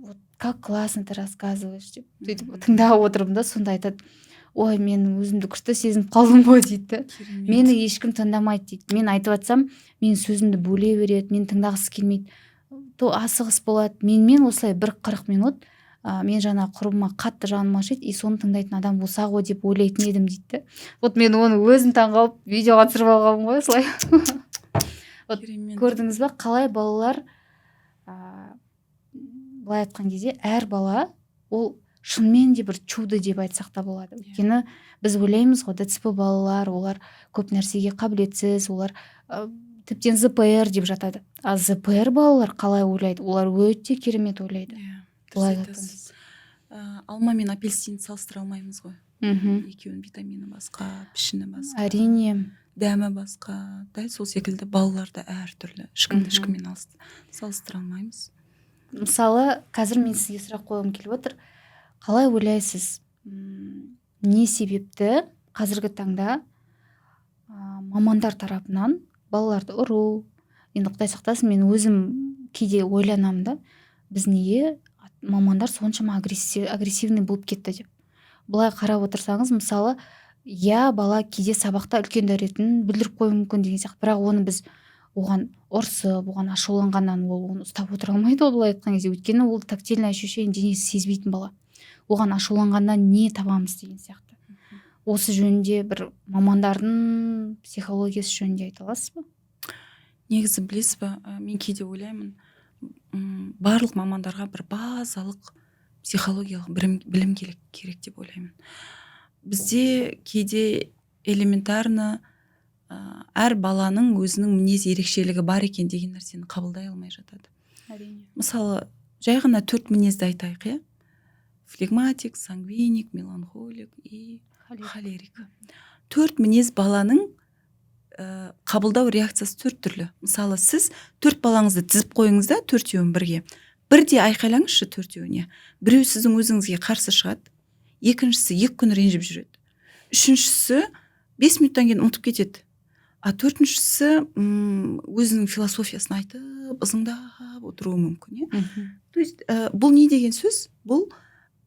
«Вот как классно ты рассказываешь», — деп. Сөйтіп тыңдап отырмын да. Сонда айтады: «Ой, мен өзімді күшті сезініп қалдым ғой», — дейді да. Керемет. «Мені ешкім тыңдамайды, — дейді, — мен айтып жатсам, менің сөзімді бөле береді, мені тыңдағысы келмейді, то асығыс болады. Менімен осылай бір 40 минут, мен жаңа құрбыма қатты жаным ашиды, и соны тыңдайтын адам болса ғой деп ойлайтын едім», — дейді да. Вот мен оны өзім таңқалып, видеоға түсіріп алғанмын ғой осылай. Вот. Керемет. Көрдіңіз ба, қалай балалар, былай айтқан кезде, әр бала ол шынымен де бір чудо деп айтсақ та болады. Өйткені біз ойлаймыз ғой, ДЦП балалар олар көп нәрсеге қабілетсіз, олар тіптен ЗПР деп жатады. А ЗПР балалар қалай ойлайды? Олар өте керемет ойлайды. Иә, дұрыс Былай айтқан айтасыз. кезде. Алма мен апельсинді салыстыра алмаймыз ғой. Екеуінің витамині басқа, пішіні басқа, дәмі басқа. Дәл сол секілді балалар да әртүрлі, ешкімді ешкіммен салыстыра алмаймыз. Мысалы, қазір мен сізге сұрақ қойғым келіп отыр: қалай ойлайсыз, не себепті қазіргі таңда мамандар тарапынан балаларды ұру? Енді құдай сақтасын, мен өзім кейде ойланамын да, біз неге мамандар соншама агрессивный болып кетті деп. Былай қарап отырсаңыз, мысалы, иә, бала кейде сабақта үлкен дәретін бүлдіріп қоюы мүмкін деген сияқты, бірақ оны біз оған ұрсып, оған ашуланғаннан ол оны ұстап отыра алмайды ғой, былай айтқан кезде. Өйткені ол тактильный ощущение, денесі сезбейтін бала, оған ашуланғаннан не табамыз деген сияқты. Осы жөнінде бір мамандардың психологиясы жөнінде айта аласыз ба? Негізі, білесіз ба, мен кейде ойлаймын, барлық мамандарға бір базалық психологиялық білім керек деп ойлаймын. Бізде кейде элементарно әр баланың өзінің мінез ерекшелігі бар екен деген нәрсені қабылдай алмай жатады. Мысалы, жай ғана төрт мінезді айтайық, иә: флегматик, сангвиник, меланхолик и холерик. Төрт мінез баланың қабылдау реакциясы төрт түрлі. Мысалы, сіз төрт балаңызды тізіп қойыңыз да, төртеуін бірге бірдей айқайлаңызшы төртеуіне. Біреу сіздің өзіңізге қарсы шығады, екіншісі 2 күн ренжіп жүреді, үшіншісі 5 минуттан кейін ұмытып кетеді, а төртіншісі өзінің философиясын айтып, ызыңдап отыруы мүмкін, иә. То есть бұл не деген сөз? Бұл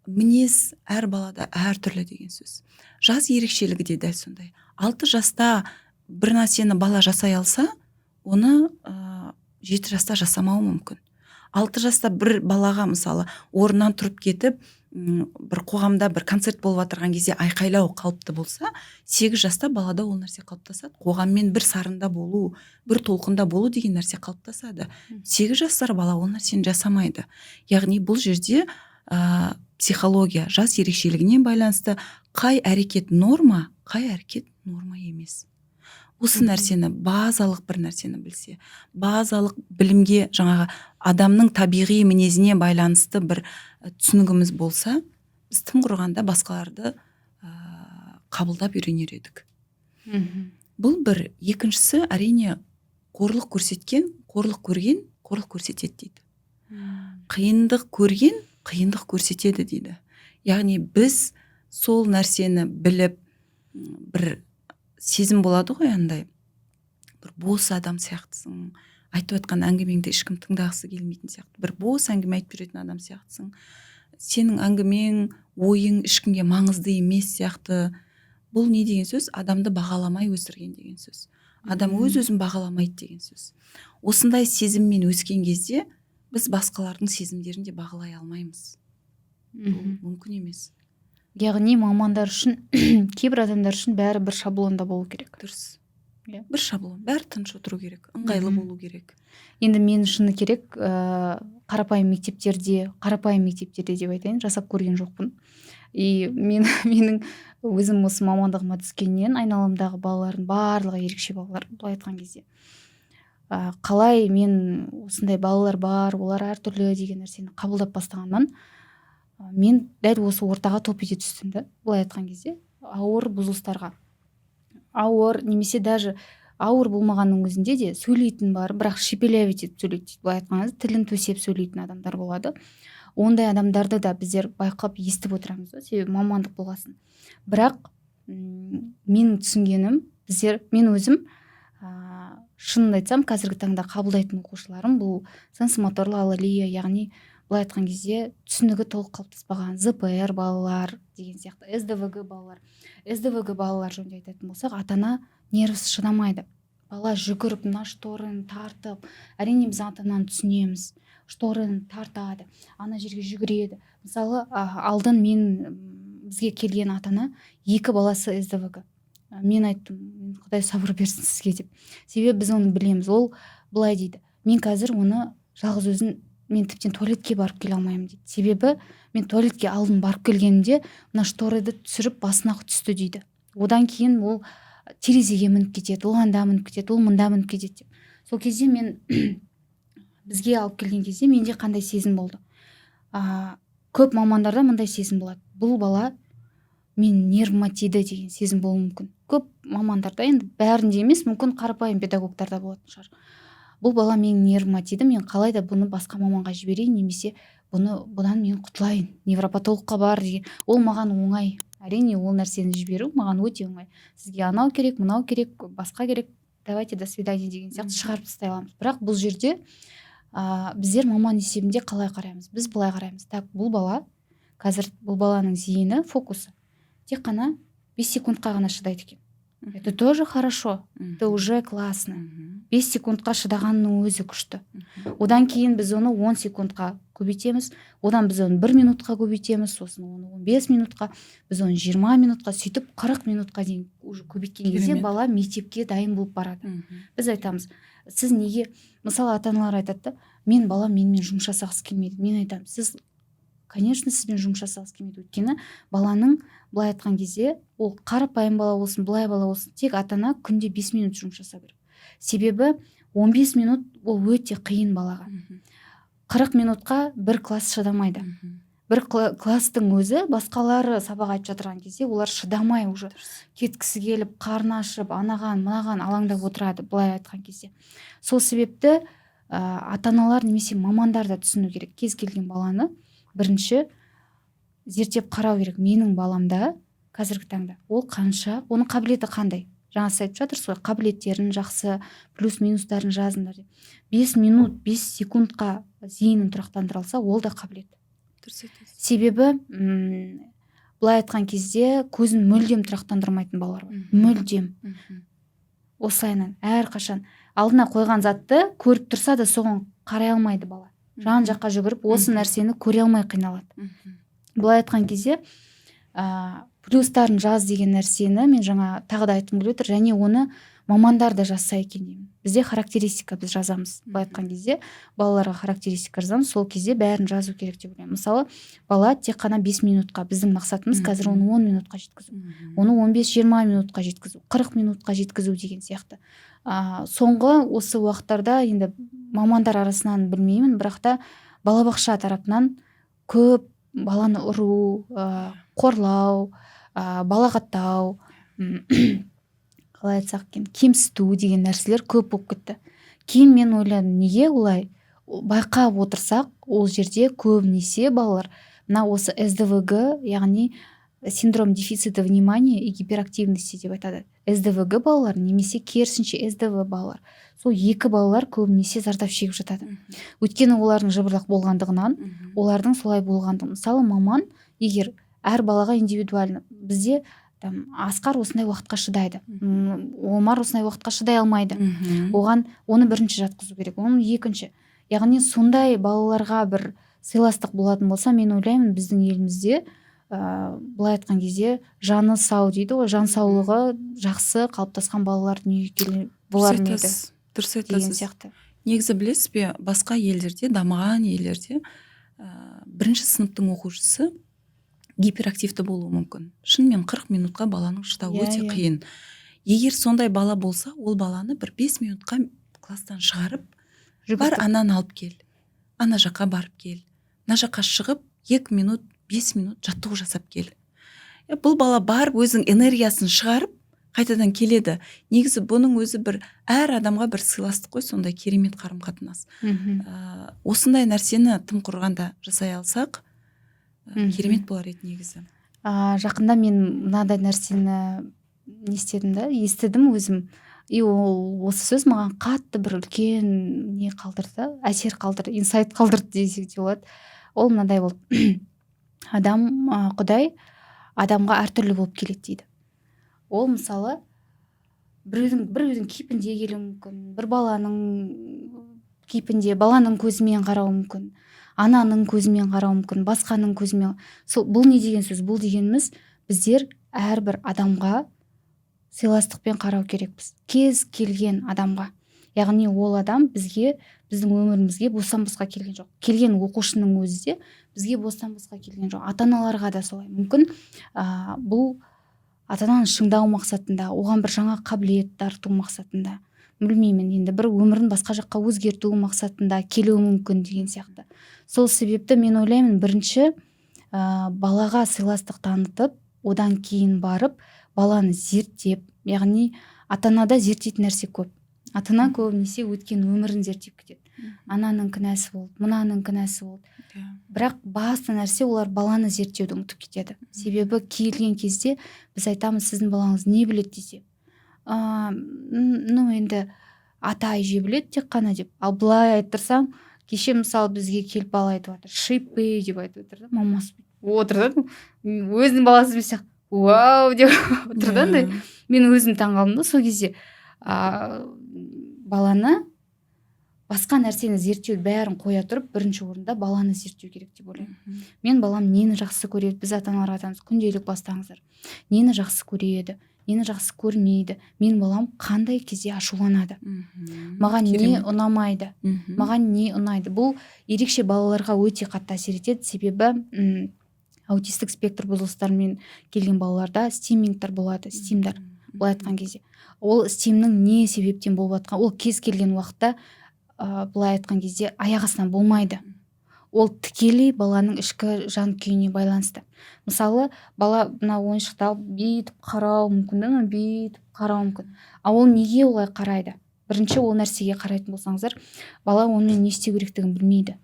мінез әр балада әртүрлі деген сөз. Жас ерекшелігі де дәл сондай. 6 жаста бір нәрсені бала жасай алса, оны 7 жаста жасамауы мүмкін. 6 жаста бір балаға, мысалы, орнынан тұрып кетіп, бір қоғамда бір концерт болып жатырған кезде айқайлау қалыпты болса, 8 жаста балада ол нәрсе қалыптасады. Қоғаммен бір сарында болу, бір толқында болу деген нәрсе қалыптасады. 8 жасар бала ол нәрсені жасамайды. Яғни бұл жерде психология, жас ерекшелігіне байланысты қай әрекет норма, қай әрекет норма емес, осы нәрсені, базалық бір нәрсені білсе, базалық білімге, жаңағы адамның табиғи мінезіне байланысты бір түсінігіміз болса, біз тым құрығанда басқаларды қабылдап үйренер едік. Бұл бір. Екіншісі, әрине, қорлық көрсеткен қорлық көрген қорлық көрсетеді дейді, қиындық көрген қиындық көрсетеді дейді. Яғни біз сол нәрсені біліп, бір сезім болады ғой, андай бір бос адам сияқтысың, айтып жатқан әңгімеңді ешкім тыңдағысы келмейтін сияқты, бір бос әңгіме айтып жүретін адам сияқтысың, сенің әңгімең, ойың ешкімге маңызды емес сияқты. Бұл не деген сөз? Адамды бағаламай өсірген деген сөз, адам өз өзін бағаламайды деген сөз. Осындай сезіммен өскен кезде біз басқалардың сезімдерін де бағалай алмаймыз. Бұл мүмкін емес. Яғни мамандар үшін, кейбір адамдар үшін бәрі бір шаблонда болу керек. Дұрыс. Иә. Бір шаблон, бәрі тыныш отыру керек, ыңғайлы болу керек. Енді мен, шыны керек, қарапайым мектептерде, қарапайым мектептерде деп айтайын, жасап көрген жоқпын. И менің өзім осы мамандығыма түскеннен айналамдағы балалардың барлығы ерекше балалар. Былай айтқан кезде, қалай мен осындай балалар бар, олар әртүрлі деген нәрсені қабылдап бастағаннан, мен дәл осы ортаға топ ете түстім да. Былай айтқан кезде, ауыр бұзылыстарға, ауыр немесе даже ауыр болмағанның өзінде де сөйлейтін бар, бірақ шепелявить етіп сөйлейді дейді. Былай айтқан кезде, тілін төсеп сөйлейтін адамдар болады. Ондай адамдарды да біздер байқап, естіп отырамыз да, себебі мамандық болғасын. Бірақ менің түсінгенім, біздер, мен өзім, шынымды айтсам, қазіргі таңда қабылдайтын оқушыларым бұл сенсомоторлы алалия, яғни былай айтқан кезде, түсінігі толық қалыптаспаған ЗПР балалар деген сияқты, СДВГ балалар. СДВГ балалар жөнінде айтатын болсақ, ата ана нервісі шыдамайды. Бала жүгіріп, мына шторын тартып, әрине, біз ата ананы түсінеміз, шторын тартады, ана жерге жүгіреді. Мысалы, алдын мен, бізге келген ата ана, екі баласы СДВГ. Мен айттым: «Құдай сабыр берсін сізге», — деп. Себебі біз оны білеміз. Ол былай дейді: «Мен қазір оны жалғыз өзін, мен тіптен туалетке барып келе алмаймын», — дейді. «Себебі мен туалетке алдын барып келгенімде, мына шторыды түсіріп, басына түсті», — дейді. «Одан кейін ол терезеге мініп кетеді, ол анда мініп кетеді, ол мында мініп кетеді», — деп. Сол кезде мен, бізге алып келген кезде, менде қандай сезім болды? Көп мамандарда мындай сезім болады: бұл бала мен нервыма тиді деген сезім болуы мүмкін көп мамандарда. Енді бәрінде емес, мүмкін, қарапайым педагогтарда болатын шығар. Бұл бала менің нервыма тиді, мен қалай да бұны басқа маманға жіберейін немесе бұны, бұдан мен құтылайын, невропатологқа бар деген. Ол маған оңай, әрине, ол нәрсені жіберу маған өте оңай. Сізге анау керек, мынау керек, басқа керек, давайте, до свидания деген сияқты шығарып тастай аламыз. Бірақ бұл жерде біздер маман есебінде қалай қараймыз? Біз былай қараймыз: так, бұл бала қазір, бұл баланың зейіні, фокусы тек қана 5 секундқа ғана шыдайды екен. Это тоже хорошо, это уже классно. 5 секундқа шыдағанның өзі күшті. Одан кейін біз оны 10 секундқа көбейтеміз, одан біз оны 1 минутқа көбейтеміз, сосын оны 15 минутқа, біз оны 20 минутқа, сөйтіп 40 минутқа дейін уже көбейткен кезде бала мектепке дайын болып барады. Біз айтамыз: сіз неге, мысалы, ата аналар айтады да: «Мен балам менімен жұмыс жасағысы келмейді». Мен айтамын: сіз, конечно, сізбен жұмыс жасағысы келмейді, өйткені баланың, былай айтқан кезде, ол қарапайым бала болсын, былай бала болсын, тек ата ана күнде 5 минут жұмыс жасау керек. Себебі 15 минут ол өте қиын балаға. 40 минутқа бір класс шыдамайды. Бір класстың өзі, басқалары сабақ айтып жатырған кезде, олар шыдамай, уже кеткісі келіп, қарны ашып, анаған мынаған алаңдап отырады. Былай айтқан кезде, сол себепті ата аналар немесе мамандар да түсіну керек: кез келген баланы бірінші зерттеп қарау керек. Менің баламда қазіргі таңда ол қанша, оның қабілеті қандай? Жаңа сіз айтып жатырсыз ғой, қабілеттерін жақсы, плюс минустарын жазыңдар деп. 5 минут, 5 секундқа зейінін тұрақтандыра алса, ол да қабілет. Дұрыс айтасыз. Себебі былай айтқан кезде, көзін мүлдем тұрақтандырмайтын балалар бар. Мүлдем осылайынан әрқашан алдына қойған затты көріп тұрса да, соған қарай алмайды бала, жан жаққа жүгіріп, осы нәрсені көре алмай қиналады. Былай айтқан кезде, плюстарын жаз деген нәрсені мен жаңа тағы да айтқым келіп отыр және оны мамандар да жазса екен деймін. Бізде характеристика біз жазамыз. Былай айтқан кезде, балаларға характеристика жазамыз, сол кезде бәрін жазу керек деп ойлаймын. Мысалы, бала тек қана 5 минутқа, біздің мақсатымыз қазір оны 10 минутқа жеткізу, оны 15-20 минутқа жеткізу, 40 минутқа жеткізу деген сияқты. Соңғы осы уақыттарда, енді мамандар арасынан білмеймін, бірақ та балабақша тарапынан көп баланы ұру, қорлау, балағаттау, қалай айтсақ екен, кемсіту деген нәрселер көп болып кетті. Кейін мен ойладым, неге олай? Байқап отырсақ, ол жерде көбінесе балалар мына осы СДВГ, яғни синдром дефицита внимания и гиперактивности деп айтады, СДВГ балалар немесе керісінше СДВ балалар, сол екі балалар көбінесе зардап шегіп жатады. Өйткені олардың жыбырлақ болғандығынан, олардың солай болғандығы. Мысалы, маман егер әр балаға индивидуально, бізде там Асқар осындай уақытқа шыдайды, Омар осындай уақытқа шыдай алмайды, оған оны бірінші жатқызу керек, оны екінші, яғни сондай балаларға бір Сыйластық болатын болса, мен ойлаймын, біздің елімізде, былай айтқан кезде, жаны сау дейді ғой, жан саулығы жақсы қалыптасқан балалар дүниеге келе болар ма еді Айтасыз, дұрыс деген айтасыз. сияқты. Негізі, білесіз бе, басқа елдерде, дамыған елдерде бірінші сыныптың оқушысы гиперактивті болуы мүмкін. Шынымен, 40 минутқа баланың шыдауы өте қиын. Егер сондай бала болса, ол баланы бір 5 минутқа класстан шығарып, бар, Жүгіртіп. ананы алып кел, ана жаққа барып кел, мына жаққа шығып 2 минут, 5 минут жаттығу жасап кел. Бұл бала барып, өзінің энергиясын шығарып, қайтадан келеді. Негізі, бұның өзі бір әр адамға бір сыйластық қой, сондай керемет қарым қатынас. Осындай нәрсені тым құрғанда жасай алсақ, керемет болар еді негізі. Жақында мен мынадай нәрсені не істедім да, естідім өзім. И ол осы сөз маған қатты бір үлкен не қалдырды, әсер қалдырды, инсайт қалдырды десек те болады. Ол мынандай болды: адам, Құдай адамға әртүрлі болып келеді дейді. Ол, мысалы, біреудің кейпінде келуі мүмкін, бір баланың кейпінде, баланың көзімен қарауы мүмкін, ананың көзімен қарауы мүмкін, басқаның көзімен. Сол бұл не деген сөз? Бұл дегеніміз, біздер әрбір адамға сыйластықпен қарау керекпіз, кез келген адамға. Яғни ол адам бізге, біздің өмірімізге бостан босқа келген жоқ. Келген оқушының өзі де бізге бостан босқа келген жоқ. Ата аналарға да солай. Мүмкін, бұл ата ананы шыңдау мақсатында, оған бір жаңа қабілет дарыту мақсатында, білмеймін енді, бір өмірін басқа жаққа өзгерту мақсатында келуі мүмкін деген сияқты. Сол себепті мен ойлаймын, бірінші балаға сыйластық танытып, одан кейін барып баланы зерттеп. Яғни ата анада зерттейтін нәрсе көп. Ата ана көбінесе өткен өмірін зерттеп кетеді: ананың кінәсі болды, мынаның кінәсі болды. Бірақ басты нәрсе, олар баланы зерттеуді ұмытып кетеді. Себебі келген кезде біз айтамыз: «Сіздің балаңыз не біледі?» — десе, «Ну, енді ата әже біледі тек қана» деп. Ал былай айттырсаң, кеше, мысалы, бізге келіп бала айтып жатыр: «Шипы» деп айтып отыр да. Мамасы отыр да, өзінің баласы емес сияқты, «Вау» деп отыр да андай. Мен өзім таңқалдым да сол кезде. Баланы, басқа нәрсені зерттеу бәрін қоя тұрып, бірінші орында баланы зерттеу керек деп ойлаймын мен. Балам нені жақсы көреді? Біз ата аналарға айтамыз: «Күнделік бастаңыздар, нені жақсы көреді, нені жақсы көрмейді, мен балам қандай кезде ашуланады, маған не ұнамайды, маған не ұнайды». Бұл ерекше балаларға өте қатты әсер етеді, себебі аутистік спектр бұзылыстарымен келген балаларда стимингтер болады, стимдар. Былай айтқан кезде, ол стимнің не себептен болып жатқан, ол кез келген уақытта, былай айтқан кезде, аяқ астынан болмайды. Ол тікелей баланың ішкі жан күйіне байланысты. Мысалы, бала мына ойыншықты алып, бүйтіп қарауы мүмкін да, бүйтіп қарауы мүмкін. А ол неге олай қарайды? Бірінші, ол нәрсеге қарайтын болсаңыздар, бала онымен не істеу керектігін білмейді.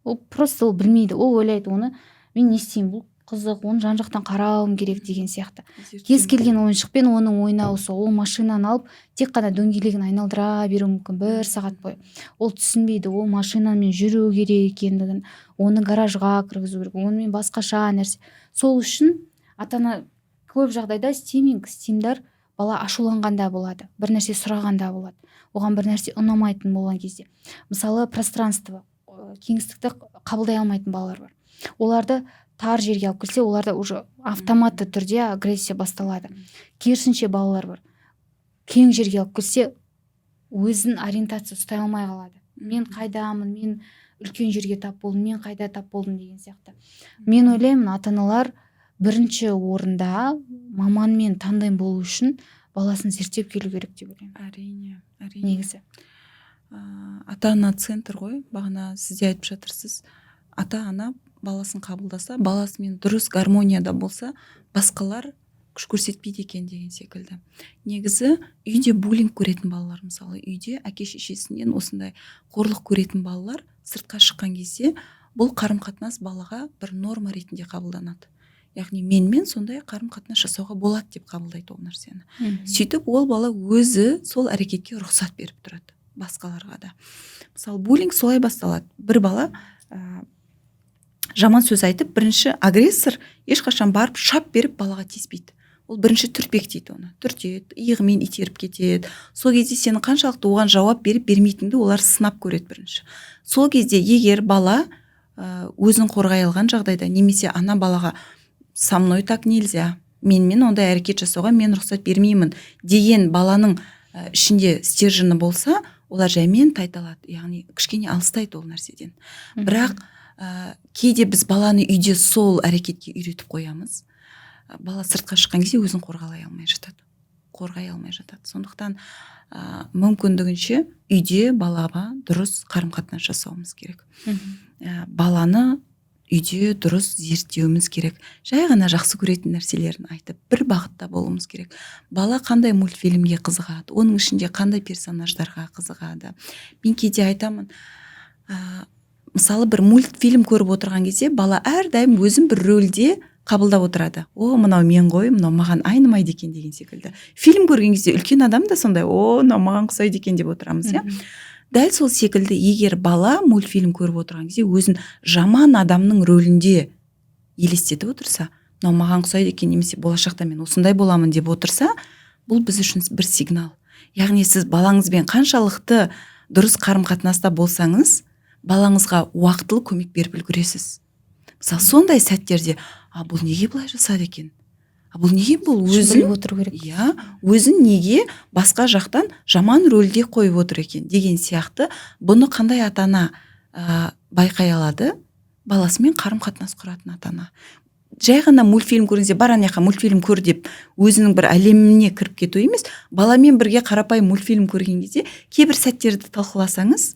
Ол просто, ол білмейді. Ол ойлайды: «Оны мен не істеймін, бұл қызық, оны жан жақтан қарауым керек» деген сияқты. Кез келген ойыншықпен оның ойнауы сол. Ол машинаны алып, тек қана дөңгелегін айналдыра беруі мүмкін бір сағат бойы. Ол түсінбейді ол машинамен жүру керек екендігін, оны гаражға кіргізу керек, онымен басқаша нәрсе. Сол үшін ата ана көп жағдайда стиминг, стимдар бала ашуланғанда болады, бір нәрсе сұрағанда болады, оған бір нәрсе ұнамайтын болған кезде. Мысалы, пространство, кеңістікті қабылдай алмайтын балалар бар. Оларды тар жерге алып келсе, оларда уже автоматты түрде агрессия басталады. Керісінше, балалар бар, кең жерге алып келсе, өзін ориентация ұстай алмай қалады: «Мен қайдамын? Мен үлкен жерге тап болдым, мен қайда тап болдым?» — деген сияқты. Мен ойлаймын, ата аналар бірінші орында маманмен тандем болу үшін баласын зерттеп келу керек деп ойлаймын. Әрине, әрине. Негізі. Ата ана центр ғой. Бағана сіз де айтып жатырсыз, ата ана баласын қабылдаса, баласымен дұрыс гармонияда болса, басқалар күш көрсетпейді екен деген секілді. Негізі, үйде буллинг көретін балалар, мысалы, үйде әке шешесінен осындай қорлық көретін балалар сыртқа шыққан кезде бұл қарым қатынас балаға бір норма ретінде қабылданады. Яғни менімен сондай қарым қатынас жасауға болады деп қабылдайды ол нәрсені. Сөйтіп, ол бала өзі сол әрекетке рұқсат беріп тұрады басқаларға да. Мысалы, буллинг солай басталады: бір бала жаман сөз айтып, бірінші агрессор ешқашан барып шап беріп балаға тиіспейді. Ол бірінші түртпектейді, оны түртеді, иығымен итеріп кетеді. Сол кезде сенің қаншалықты оған жауап беріп бермейтініңді олар сынап көреді бірінші. Сол кезде егер бала Өзін қорғай алған жағдайда немесе ана балаға «Со мной так нельзя, менімен ондай әрекет жасауға мен рұқсат бермеймін» деген баланың ішінде стержені болса, олар жаймен тайталады, яғни кішкене алыстайды ол нәрседен. Бірақ кейде біз баланы үйде сол әрекетке үйретіп қоямыз. Бала сыртқа шыққан кезде өзін қорғалай алмай жатады, қорғай алмай жатады. Сондықтан мүмкіндігінше үйде балаға дұрыс қарым қатынас жасауымыз керек. Баланы үйде дұрыс зерттеуіміз керек, жай ғана жақсы көретін нәрселерін айтып, бір бағытта болуымыз керек. Бала қандай мультфильмге қызығады, оның ішінде қандай персонаждарға қызығады? Мен кейде айтамын, мысалы, бір мультфильм көріп отырған кезде бала әрдайым өзін бір рөлде қабылдап отырады: «О, мынау мен ғой, мынау маған айнымайды екен» деген секілді. Фильм көрген кезде үлкен адам да сондай: «О, мынау маған ұқсайды екен» деп отырамыз, иә. Дәл сол секілді, егер бала мультфильм көріп отырған кезде өзін жаман адамның рөлінде елестетіп отырса, «мынау маған ұқсайды екен» немесе «болашақта мен осындай боламын» деп отырса, бұл біз үшін бір сигнал. Яғни сіз балаңызбен қаншалықты дұрыс қарым қатынаста болсаңыз, балаңызға уақытылы көмек беріп үлгересіз. Мысалы, сондай сәттерде: «А бұл неге былай жасады екен? А бұл неге, бұл өзін Біліп отыру керек. Иә, өзін неге басқа жақтан жаман рөлде қойып отыр екен?» деген сияқты. Бұны қандай ата ана байқай алады? Баласымен қарым қатынас құратын ата ана. Жай ғана мультфильм көргенде, «бар, ана жаққа мультфильм көр» деп, өзінің бір әлеміне кіріп кету емес, баламен бірге қарапайым мультфильм көрген кезде кейбір сәттерді талқыласаңыз,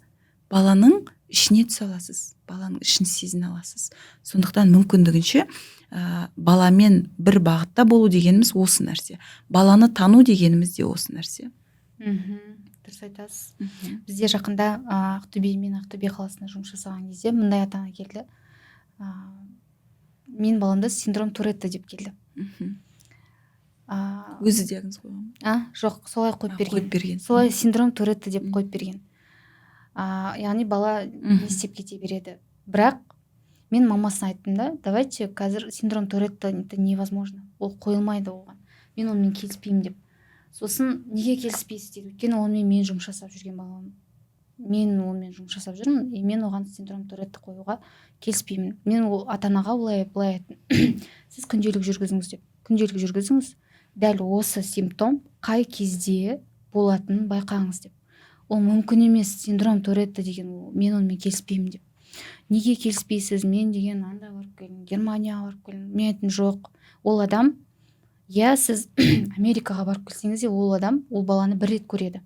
баланың ішіне түсе аласыз, баланың ішін сезіне аласыз. Сондықтан мүмкіндігінше баламен бір бағытта болу дегеніміз осы нәрсе, баланы тану дегеніміз де осы нәрсе. Дұрыс айтасыз. Бізде жақында Ақтөбе, мен Ақтөбе қаласында жұмыс жасаған кезде мындай ата ана келді: «Мен баламда синдром Туретта» деп келді. Өзі диагноз қойған ба? А, жоқ, солай қойып берген. Қойып берген. Солай, синдром Туретта деп қойып берген. Яғни бала не істеп кете береді. Бірақ мен мамасына айттым да: «Давайте қазір, синдром Туретта это невозможно, ол қойылмайды оған, мен онымен келіспеймін», — деп. Сосын: «Неге келіспейсіз?» — дейді. «Өйткені онымен мен жұмыс жасап жүрген балам, мен онымен жұмыс жасап жүрмін и мен оған синдром Туретті қоюға келіспеймін». Мен ол ата анаға былай былай айттым: «Сіз күнделік жүргізіңіз», — деп. «Күнделік жүргізіңіз, дәл осы симптом қай кезде болатынын байқаңыз», — деп. «Ол мүмкін емес, синдром Туретта деген ол, мен онымен келіспеймін», — деп. «Неге келіспейсіз? Мен деген анда барып келдім, Германияға барып келдім». Мен айттым: «Жоқ, ол адам, иә, сіз Америкаға барып келсеңіз де, ол адам ол баланы бір рет көреді.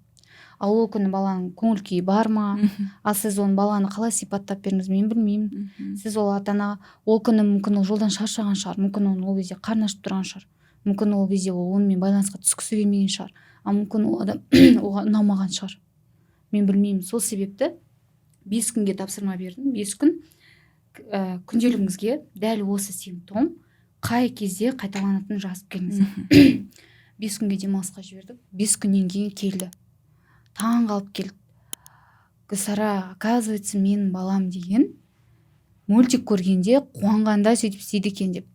Ал ол күні баланың көңіл күйі бар ма? Ал сіз оны, баланы қалай сипаттап бердіңіз, мен білмеймін. Сіз ол ата ана ол күні мүмкін ол жолдан шаршаған шығар, мүмкін оның ол кезде қарны ашып тұрған шығар, мүмкін ол кезде ол онымен байланысқа түскісі келмеген шығар, а мүмкін ол адам оған ұнамаған шығар, мен білмеймін. Сол себепті 5 күнге тапсырма бердім. 5 күн күнделігіңізге дәл осы симптом қай кезде қайталанатынын жазып келіңіз». 5 күнге демалысқа жібердік. 5 күннен кейін келді, таң қалып келді: «Гүлсара, оказывается, менің балам деген мультик көргенде, қуанғанда сөйтіп істейді екен», — деп.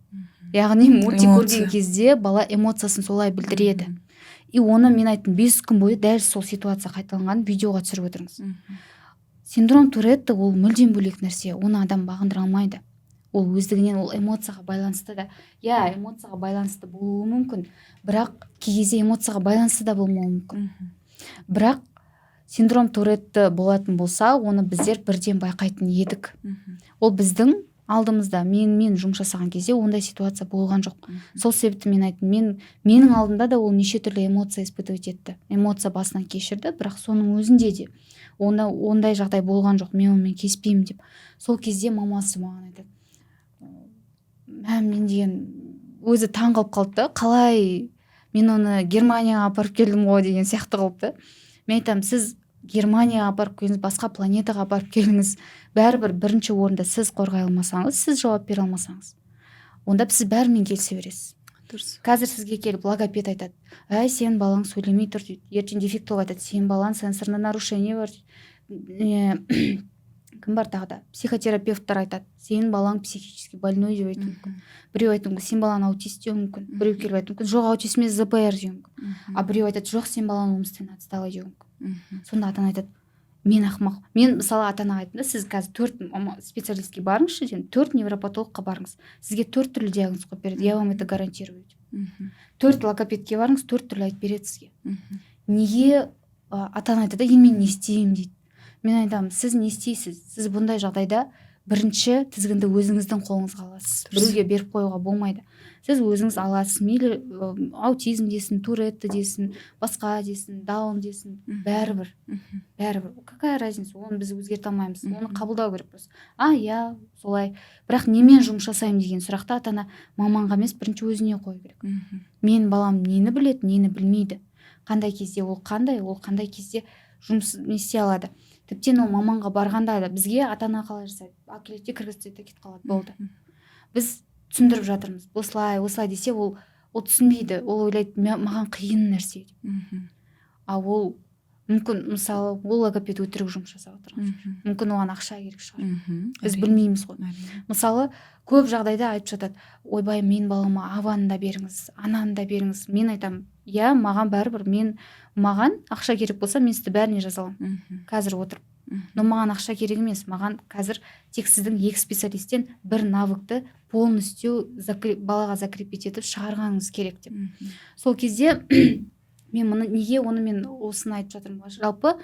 Яғни мультик Эмоция. көрген кезде бала эмоциясын солай білдіреді. И оны мен айттым: «5 күн бойы дәл сол ситуация қайталанғанын видеоға түсіріп отырыңыз». Синдром Туретта ол мүлдем бөлек нәрсе, оны адам бағындыра алмайды. Ол өздігінен, ол эмоцияға байланысты да, иә, эмоцияға байланысты болуы мүмкін, бірақ кей кезде эмоцияға байланысты да болмауы мүмкін. Бірақ синдром Туретті болатын болса, оны біздер бірден байқайтын едік. Ол біздің алдымызда, менімен жұмыс жасаған кезде ондай ситуация болған жоқ. Сол себепті мен айттым: Менің алдымда да ол неше түрлі эмоция испытывать етті, эмоция басынан кешірді, бірақ соның өзінде де оны, ондай жағдай болған жоқ, мен онымен келіспеймін», — деп. Сол кезде мамасы маған айтады: «Мә, мен деген өзі таң қалып қалды да, қалай мен оны Германияға апарып келдім ғой» деген сияқты қылып та. Мен айтамын: «Сіз Германияға апарып келдіңіз, басқа планетаға апарып келдіңіз, бәрібір бірінші орында сіз қорғай алмасаңыз, сіз жауап бере алмасаңыз, онда сіз бәрімен келісе бересіз». Қазір сізге келіп логопед айтады: «Әй, сенің балаң сөйлемей тұр», — дейді. Ертең дефектолог айтады: «Сенің балаң сенсорный нарушение бар», — дейді. Кім бар тағы да? Психотерапевттар айтады: «Сенің балаң психически больной», — деп айтуы мүмкін. Біреу айтуы мүмкін: «Сен балаң аутист», — деуі мүмкін. Біреу келіп айтуы мүмкін: «Жоқ, аутист емес, ЗПР», — деуі мүмкін. А біреу айтады: «Жоқ, сен балаң умственно отсталый», — деуі мүмкін. Сонда ата ана айтады: Мен ақымақ. Мен, мысалы, ата анаға айттым да: «Сіз қазір төрт специалистке барыңызшы, дедім, төрт невропатологқа барыңыз, сізге төрт түрлі диагноз қойып береді, я вам это гарантирую», — деп. Төрт логопедке барыңыз, төрт түрлі айтып береді сізге. Неге ата ана айтады: «Енді мен не істеймін?» — дейді. Мен айтамын: «Сіз не істейсіз? Сіз бұндай жағдайда бірінші тізгінді өзіңіздің қолыңызға аласыз. Біреуге беріп қоюға болмайды, сіз өзіңіз аласыз. Мейлі аутизм десін, Туретті десін, басқа десін, Даун десін, бәрібір, бәрібір, какая разница, оны біз өзгерте алмаймыз, оны қабылдау керек просто. А, иә, солай. Бірақ немен жұмыс жасаймын деген сұрақты ата ана маманға емес, бірінші өзіне қою керек. Мен балам нені біледі, нені білмейді, қандай кезде ол қандай, ол қандай кезде жұмыс не істей алады?» Тіптен ол маманға барғанда да бізге ата ана қалай жасайды? Алып келеді де, кіргізіп тастайды да, кетіп қалады, болды. Біз түсіндіріп жатырмыз, осылай, осылай десе, ол түсінбейді. Ол ойлайды: «Маған қиын нәрсе», — деп. А ол мүмкін, мысалы, ол логопед өтірік жұмыс жасап отырған шығар. Мүмкін, оған ақша керек шығар. Біз білмейміз ғой. Мысалы, көп жағдайда айтып жатады: «Ойбай, мен балама аваны да беріңіз, ананы да беріңіз». Мен айтамын: «Иә, маған бәрібір. Мен, маған ақша керек болса, мен сізді бәріне жаза аламын қазір отырып. Но маған ақша керек емес. Маған қазір тек сіздің екі специалисттен бір навыкты полностью балаға закрепить етіп шығарғаныңыз керек», — деп. Сол кезде мен мұны неге, оны мен осыны айтып жатырмын. Жалпы,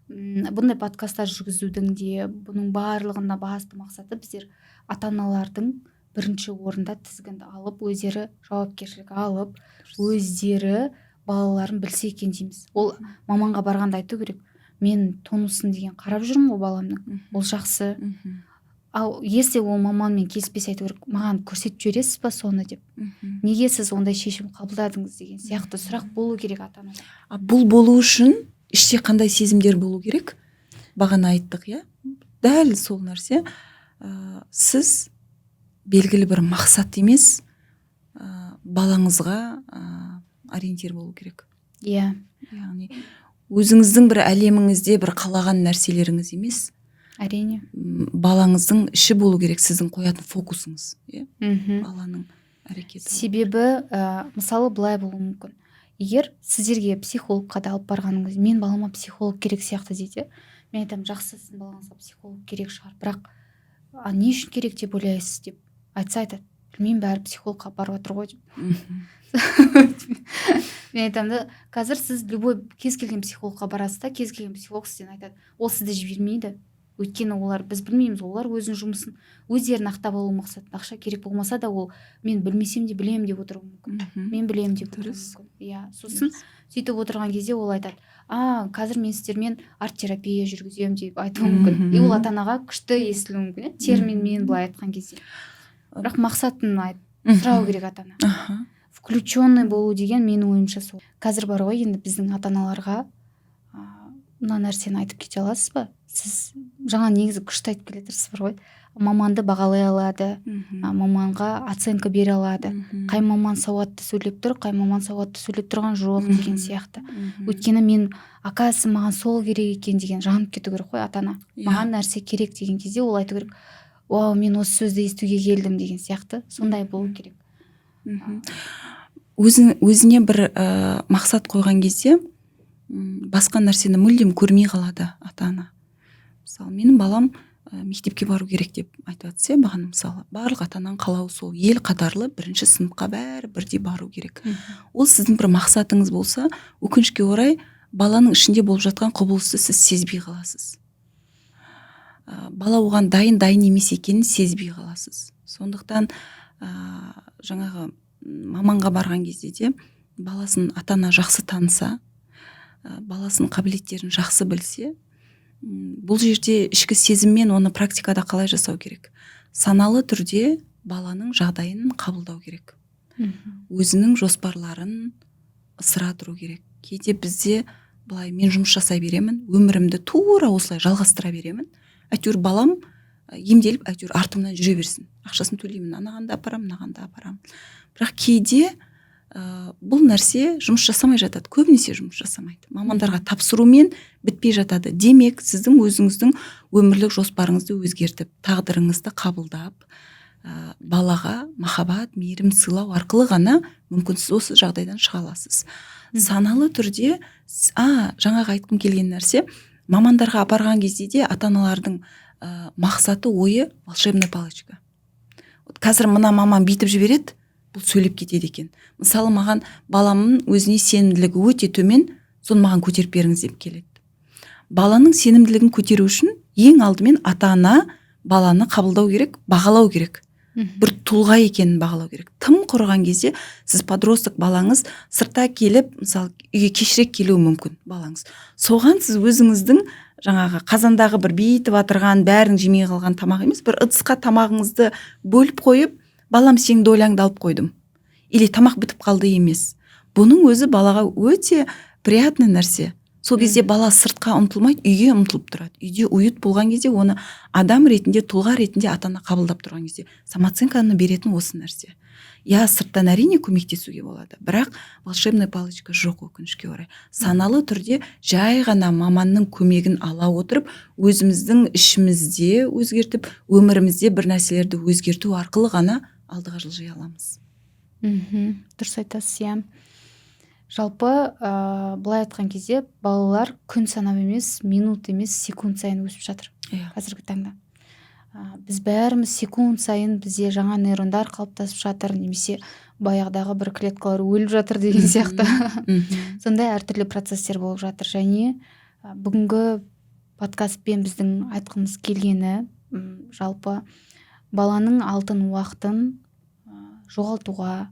бұндай подкасттар жүргізудің де, бұның барлығында басты мақсаты — біздер ата аналардың бірінші орында тізгінді алып, өздері жауапкершілік алып, өздері балаларын білсе екен дейміз. Ол маманға барғанда айту керек: «Мен тонусын деген қарап жүрмін ғой баламның, ол жақсы». Ал если ол маманмен келіспесе, айту керек: «Маған көрсетіп жібересіз ба соны?» — деп. «Неге сіз ондай шешім қабылдадыңыз?» деген сияқты сұрақ болу керек ата анада. А бұл болу үшін іште қандай сезімдер болу керек? Бағана айттық, иә, дәл сол нәрсе. Сіз белгілі бір мақсат емес, балаңызға ориентир болу керек. Яғни өзіңіздің бір әлеміңізде бір қалаған нәрселеріңіз емес, балаңыздың іші болу керек сіздің қоятын фокусыңыз, иә. Баланың әрекеті. Себебі, мысалы, былай болуы мүмкін: егер сіздерге психологқа да алып барғаныңыз, «Мен балама психолог керек сияқты» дейді. Мен айтамын: «Жақсы, сіздің балаңызға психолог керек шығар, бірақ а не үшін керек деп ойлайсыз?» — деп айтса, айтады: «Білмеймін, бәрі психологқа барып жатыр ғой», — деп. Мен айтамын да: «Қазір сіз любой, кез келген психологқа барасыз да, кез келген психолог сізден айтады. Ол сізді жібермейді, өйткені олар, біз білмейміз, олар өзінің жұмысын өздерін ақтап алу мақсатында, ақша керек болмаса да, ол мен білмесем де білемін деп отыруы мүмкін, мен білемін деп отыруы мүмкін, иә. Сосын сөйтіп отырған кезде ол айтады: „А, қазір мен сіздермен арт терапия жүргіземін", — деп айтуы мүмкін. И ол ата анаға күшті естілуі мүмкін, иә, терминмен былай айтқан кезде. Бірақ мақсатын айт, сұрау керек ата ана. Включенный болу деген, менің ойымша, сол. Қазір бар ғой, енді біздің ата аналарға мына нәрсені айтып кете аласыз ба? Сіз жаңа негізі күшті айтып келе жатырсыз бар ғой: маманды бағалай алады, маманға оценка бере алады, қай маман сауатты сөйлеп тұр, қай маман сауатты сөйлеп тұрған жоқ деген сияқты. Өйткені мен, оказывается, маған сол керек екен деген жанып кету керек қой ата ана. Маған нәрсе керек деген кезде ол айту керек: «Вау, мен осы сөзді естуге келдім», — деген сияқты, сондай болу керек. Өзіне бір мақсат қойған кезде басқа нәрсені мүлдем көрмей қалады ата ана. Мысалы, менің балам мектепке бару керек деп айтып жатсыз, иә, бағана. Мысалы, барлық ата ананың қалауы сол: ел қатарлы бірінші сыныпқа бәрі бірдей бару керек. Ол сіздің бір мақсатыңыз болса, өкінішке орай, баланың ішінде болып жатқан құбылысты сіз сезбей қаласыз. Бала оған дайын, дайын емес екенін сезбей қаласыз. Сондықтан жаңағы маманға барған кезде де баласын ата ана жақсы таныса, баласының қабілеттерін жақсы білсе, бұл жерде ішкі сезіммен оны практикада қалай жасау керек? Саналы түрде баланың жағдайын қабылдау керек, өзінің жоспарларын ысыра тұру керек. Кейде бізде былай: мен жұмыс жасай беремін, өмірімді тура осылай жалғастыра беремін, әйтеуір балам емделіп, әйтеуір артымнан жүре берсін, ақшасын төлеймін, анаған да апарамын, мынаған да апарамын. Бірақ кейде бұл нәрсе жұмыс жасамай жатады, көбінесе жұмыс жасамайды, мамандарға тапсырумен бітпей жатады. Демек, сіздің өзіңіздің өмірлік жоспарыңызды өзгертіп, тағдырыңызды қабылдап, балаға махаббат, мейірім сыйлау арқылы ғана мүмкін сіз осы жағдайдан шыға аласыз. Саналы түрде. Жаңағы айтқым келген нәрсе: Мамандарға апарған кезде де ата аналардың мақсаты, ойы — волшебная палочка. Вот қазір мына маман бүйтіп жібереді, бұл сөйлеп кетеді екен. Мысалы, маған баламның өзіне сенімділігі өте төмен, соны маған көтеріп беріңіз деп келеді. Баланың сенімділігін көтеру үшін ең алдымен ата ана баланы қабылдау керек, бағалау керек, бір тұлға екенін бағалау керек. Тым құрыған кезде сіз подросток балаңыз сыртта келіп, мысалы, үйге кешірек келуі мүмкін балаңыз, соған сіз өзіңіздің жаңағы қазандағы бір бүйтіп атырған, бәрін жемей қалған тамақ емес, бір ыдысқа тамағыңызды бөліп қойып, «Балам, сенің доляңды алып қойдым» или «Тамақ бітіп қалды» емес, бұның өзі балаға өте приятный нәрсе. Сол кезде бала сыртқа ұмтылмайды, үйге ұмтылып тұрады. Үйде уют болған кезде, оны адам ретінде, тұлға ретінде ата ана қабылдап тұрған кезде самооценканы беретін осы нәрсе. Иә, сырттан, әрине, көмектесуге болады, бірақ волшебная палочка жоқ, өкінішке орай. Саналы түрде жай ғана маманның көмегін ала отырып, өзіміздің ішімізде өзгертіп, өмірімізде бір нәрселерді өзгерту арқылы ғана алдыға жылжи аламыз. Дұрыс айтасыз, иә. Жалпы, былай айтқан кезде, балалар күн санап емес, минут емес, секунд сайын өсіп жатыр. Қазіргі таңда біз бәріміз секунд сайын, бізде жаңа нейрондар қалыптасып жатыр немесе баяғыдағы бір клеткалар өліп жатыр деген сияқты, сондай әртүрлі процесстер болып жатыр. Және бүгінгі подкастпен біздің айтқымыз келгені, жалпы баланың алтын уақытын жоғалтуға,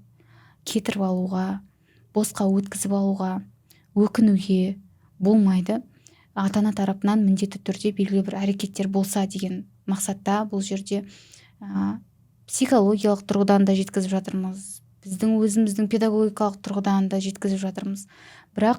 кетіріп алуға, босқа өткізіп алуға, өкінуге болмайды. Ата ана тарапынан міндетті түрде белгілі бір әрекеттер болса деген мақсатта бұл жерде психологиялық тұрғыдан да жеткізіп жатырмыз, біздің өзіміздің педагогикалық тұрғыдан да жеткізіп жатырмыз. Бірақ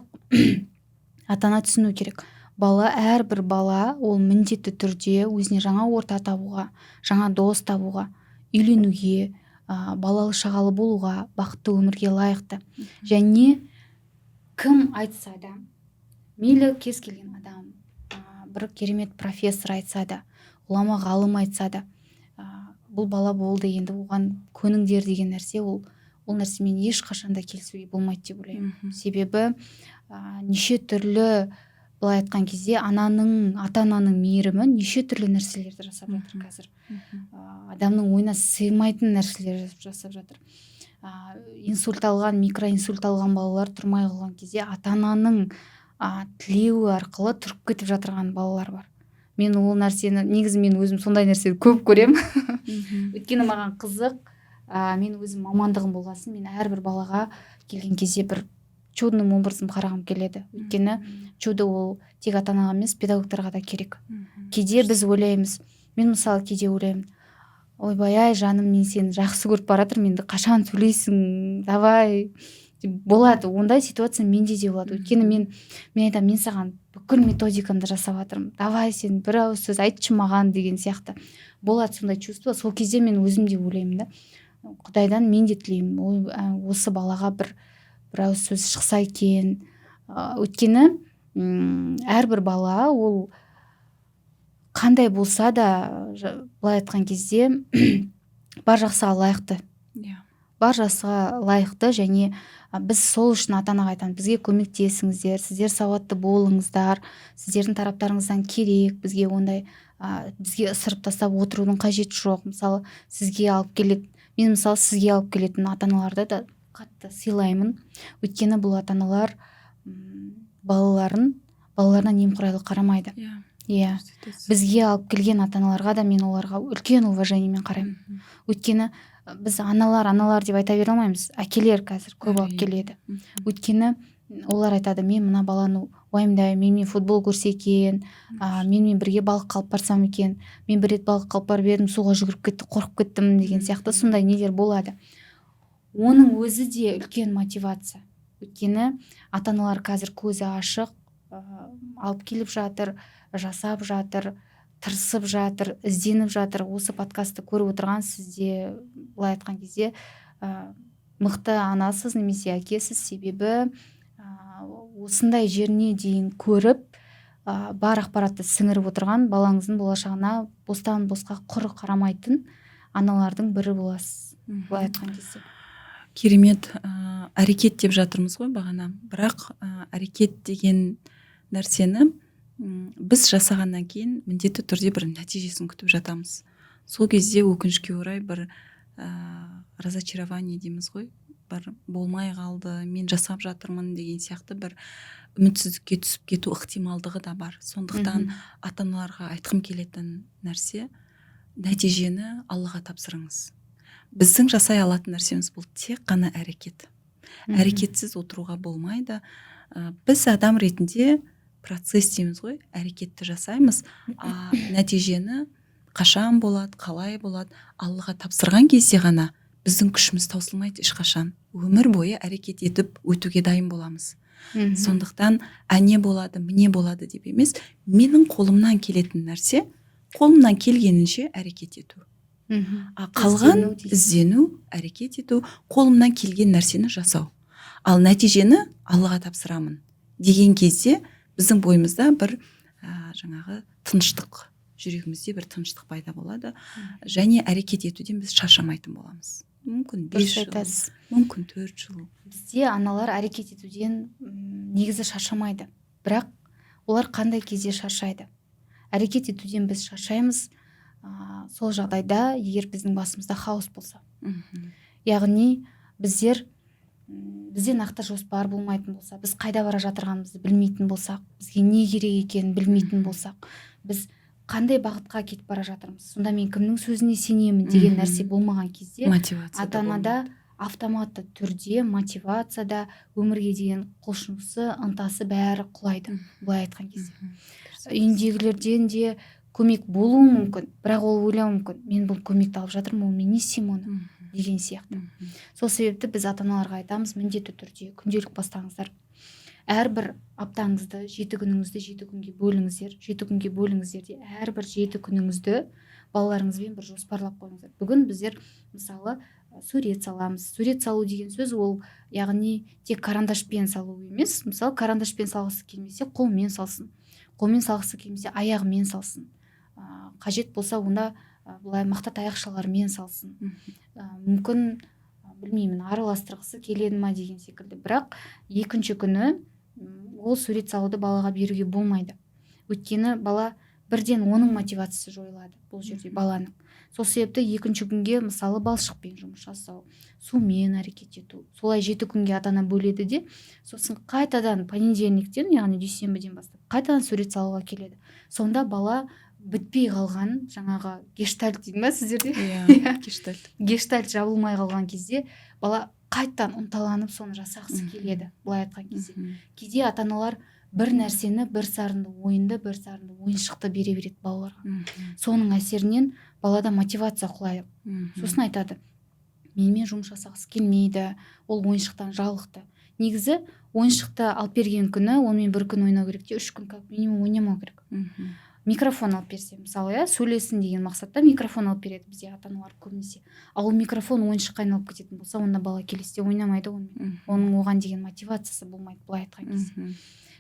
ата ана түсіну керек: бала, әрбір бала ол міндетті түрде өзіне жаңа орта табуға, жаңа дос табуға, үйленуге, балалы шағалы болуға, бақытты өмірге лайықты. Және кім айтса да мейлі, кез келген адам, бір керемет профессор айтса да, ғұлама ғалым айтса да, бұл бала болды, енді оған көніңдер деген нәрсе, ол нәрсемен ешқашан да келісуге болмайды деп ойлаймын. Себебі неше түрлі, былай айтқан кезде, ананың, ата ананың мейірімі неше түрлі нәрселерді жасап жатыр қазір. Адамның ойына сыймайтын нәрселер жасап жатыр. Инсульт алған, микроинсульт алған балалар тұрмай қалған кезде ата ананың тілеуі арқылы тұрып кетіп жатырған балалар бар. Мен ол нәрсені, негізі мен өзім сондай нәрсені көп көремін, өйткені маған қызық. Мен өзім мамандығым болғасын, мен әрбір балаға келген кезде бір чудным образом қарағым келеді, өйткені чудо ол тек ата анаға емес, педагогтарға да керек. Кейде біз ойлаймыз, мен мысалы кейде ойлаймын: «Ойбай ай, жаным, мен сені жақсы көріп бара жатырмын, енді қашан сөйлейсің, давай» деп. Болады ондай ситуация, менде де болады. Өйткені мен айтамын: «Мен саған бүкіл методикамды жасап жатырмын, давай, сен бір ауыз сөз айтшы маған» деген сияқты болады сондай чувство. Сол кезде мен өзім де ойлаймын да, құдайдан мен де тілеймін: «Ой, осы балаға бір ауыз сөз шықса екен». Өйткені әрбір бала ол қандай болса да, былай айтқан кезде, бар жақсыға лайықты. Бар жақсыға лайықты. Және біз сол үшін ата анаға айтамыз: бізге көмектесіңіздер, сіздер сауатты болыңыздар, сіздердің тараптарыңыздан керек бізге. Ондай бізге ысырып тастап отырудың қажеті жоқ. Мысалы, сізге алып келеді, мен мысалы сізге алып келетін ата аналарды да қатты сыйлаймын, өйткені бұл ата аналар балаларына немқұрайлы қарамайды. Иә, бізге алып келген ата аналарға да мен оларға үлкен уважениемен қараймын. Өйткені біз аналар, аналар деп айта бере алмаймыз, әкелер қазір көп алып келеді. Өйткені олар айтады: «Мен мына баланы уайымдаймын, менімен футбол көрсе екен, менімен бірге балыққа алып барсам екен, мен бір рет балыққа алып барып едім, суға жүгіріп кетті, қорқып кеттім» деген сияқты сондай нелер болады. Оның өзі де үлкен мотивация, өйткені ата аналар қазір көзі ашық, алып келіп жатыр, жасап жатыр, тырысып жатыр, ізденіп жатыр. Осы подкастты көріп отырған сізде, былай айтқан кезде, мықты анасыз немесе әкесіз, себебі осындай жеріне дейін көріп, бар ақпаратты сіңіріп отырған, балаңыздың болашағына бостан босқа құр қарамайтын аналардың бірі боласыз, былай айтқан кезде. Керемет. Әрекет деп жатырмыз ғой бағана, бірақ әрекет деген нәрсені Біз жасағаннан кейін міндетті түрде бір нәтижесін күтіп жатамыз. Сол кезде, өкінішке орай, бір разочарование дейміз ғой, бір болмай қалды, мен жасап жатырмын деген сияқты бір үмітсіздікке түсіп кету ықтималдығы да бар. Сондықтан ата аналарға айтқым келетін нәрсе: нәтижені Аллаға тапсырыңыз. Біздің жасай алатын нәрсеміз — бұл тек қана әрекет. Әрекетсіз отыруға болмайды. Біз адам ретінде процесс дейміз ғой, әрекетті жасаймыз, а нәтижені қашан болады, қалай болады, Аллаға тапсырған кезде ғана біздің күшіміз таусылмайды. Ешқашан өмір бойы әрекет етіп өтуге дайын боламыз. Сондықтан әне болады, міне болады деп емес, менің қолымнан келетін нәрсе — қолымнан келгенінше әрекет ету. А қалған Іздену дейсіз. Іздену, әрекет ету, қолымнан келген нәрсені жасау, ал нәтижені Аллаға тапсырамын деген кезде біздің бойымызда бір жаңағы тыныштық, жүрегімізде бір тыныштық пайда болады және әрекет етуден біз шаршамайтын боламыз. Мүмкін, Дұрыс 5 жыл, айтасыз. мүмкін, 4 жыл. Бізде аналар әрекет етуден негізі шаршамайды, бірақ олар қандай кезде шаршайды? Әрекет етуден біз шаршаймыз сол жағдайда, егер біздің басымызда хаос болса. Яғни бізде нақты жоспар болмайтын болса, біз қайда бара жатырғанымызды білмейтін болсақ, бізге не керек екенін білмейтін болсақ, біз қандай бағытқа кетіп бара жатырмыз, сонда мен кімнің сөзіне сенемін деген нәрсе болмаған кезде Мотивация да ата анада болмайды. автоматты түрде мотивация да, өмірге деген құлшынысы, ынтасы, бәрі құлайды. Былай айтқан кезде, үйіндегілерден де көмек болуы мүмкін, бірақ ол ойлауы мүмкін: мен бұл көмекті алып жатырмын, ол мен не істеймін оны деген сияқты. Сол себепті біз ата аналарға айтамыз: міндетті түрде күнделік бастаңыздар. Әрбір аптаңызды, 7 күніңізді 7 күнге бөліңіздер. 7 күнге бөліңіздер де, әрбір 7 күніңізді балаларыңызбен бір жоспарлап қойыңыздар. Бүгін біздер, мысалы, сурет саламыз. Сурет салу деген сөз — ол, яғни, тек карандашпен салу емес. Мысалы, карандашпен салғысы келмесе, қолмен салсын, қолмен салғысы келмесе, аяғымен салсын, қажет болса, онда былай мақта таяқшалармен салсын. Мүмкін, білмеймін, араластырғысы келеді ма деген секілді. Бірақ екінші күні ол сурет салуды балаға беруге болмайды, өйткені бала бірден, оның мотивациясы жойылады бұл жерде баланың. Сол себепті екінші күнге, мысалы, балшықпен жұмыс жасау, сумен әрекет ету. Солай 7 күнге ата ана бөледі де, сосын қайтадан понедельниктен, яғни дүйсенбіден бастап қайтадан сурет салуға келеді. Сонда бала бітпей қалған жаңағы гештальт дейді ма сіздерде? Иә, гештальт. Гештальт жабылмай қалған кезде бала қайтадан ынталанып, соны жасағысы келеді. Былай айтқан кезде, кейде ата аналар бір нәрсені, бір сарынды ойынды, бір сарынды ойыншықты бере береді балаларға. Соның әсерінен балада мотивация құлайды. Сосын айтады: менімен жұмыс жасағысы келмейді, ол ойыншықтан жалықты. Негізі ойыншықты алып берген күні онымен бір күн ойнау керек те, 3 күн как минимум ойнамау керек. Микрофон алып берсе, мысалы, иә, сөйлесін деген мақсатта микрофон алып береді бізде ата аналар көбінесе. Ал ол микрофон ойыншыққа айналып кететін болса, онда бала келесіде ойнамайды онымен. Оның оған деген мотивациясы болмайды, былай айтқан кезде.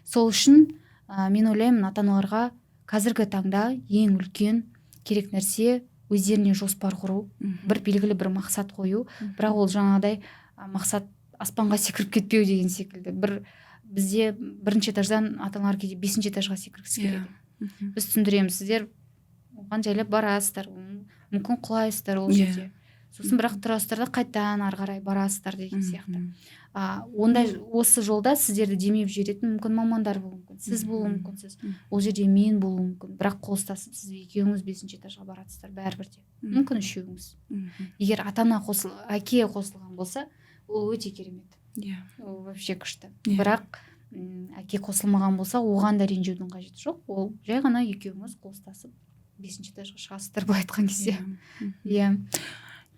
Сол үшін мен ойлаймын, ата аналарға қазіргі таңда ең үлкен керек нәрсе — өздеріне жоспар құру, бір белгілі бір мақсат қою. Бірақ ол жаңағыдай мақсат аспанға секіріп кетпеу деген секілді. Бір бізде бірінші этаждан ата аналар кейде бесінші этажға секіргісі келеді. Біз түсіндіреміз: сіздер оған жайлап барасыздар, мүмкін, құлайсыздар ол жерде, сосын бірақ тұрасыздар да, қайтадан ары қарай барасыздар деген сияқты. Ондай осы жолда сіздерді демеп жіберетін мүмкін мамандар болуы мүмкін, сіз болуы мүмкінсіз, ол жерде мен болуым мүмкін, бірақ қол ұстасып сіз екеуіңіз бесінші этажға барасыздар бәрібір де. Мүмкін, үшеуіңіз. Егер ата ана қосыл, әке қосылған болса, ол өте керемет. Ол вообще күшті. Бірақ әке қосылмаған болса, оған да ренжудің қажеті жоқ. Ол жай ғана екеуіңіз қол ұстасып бесінші этажға шығасыздар, былай айтқан кезде. Иә.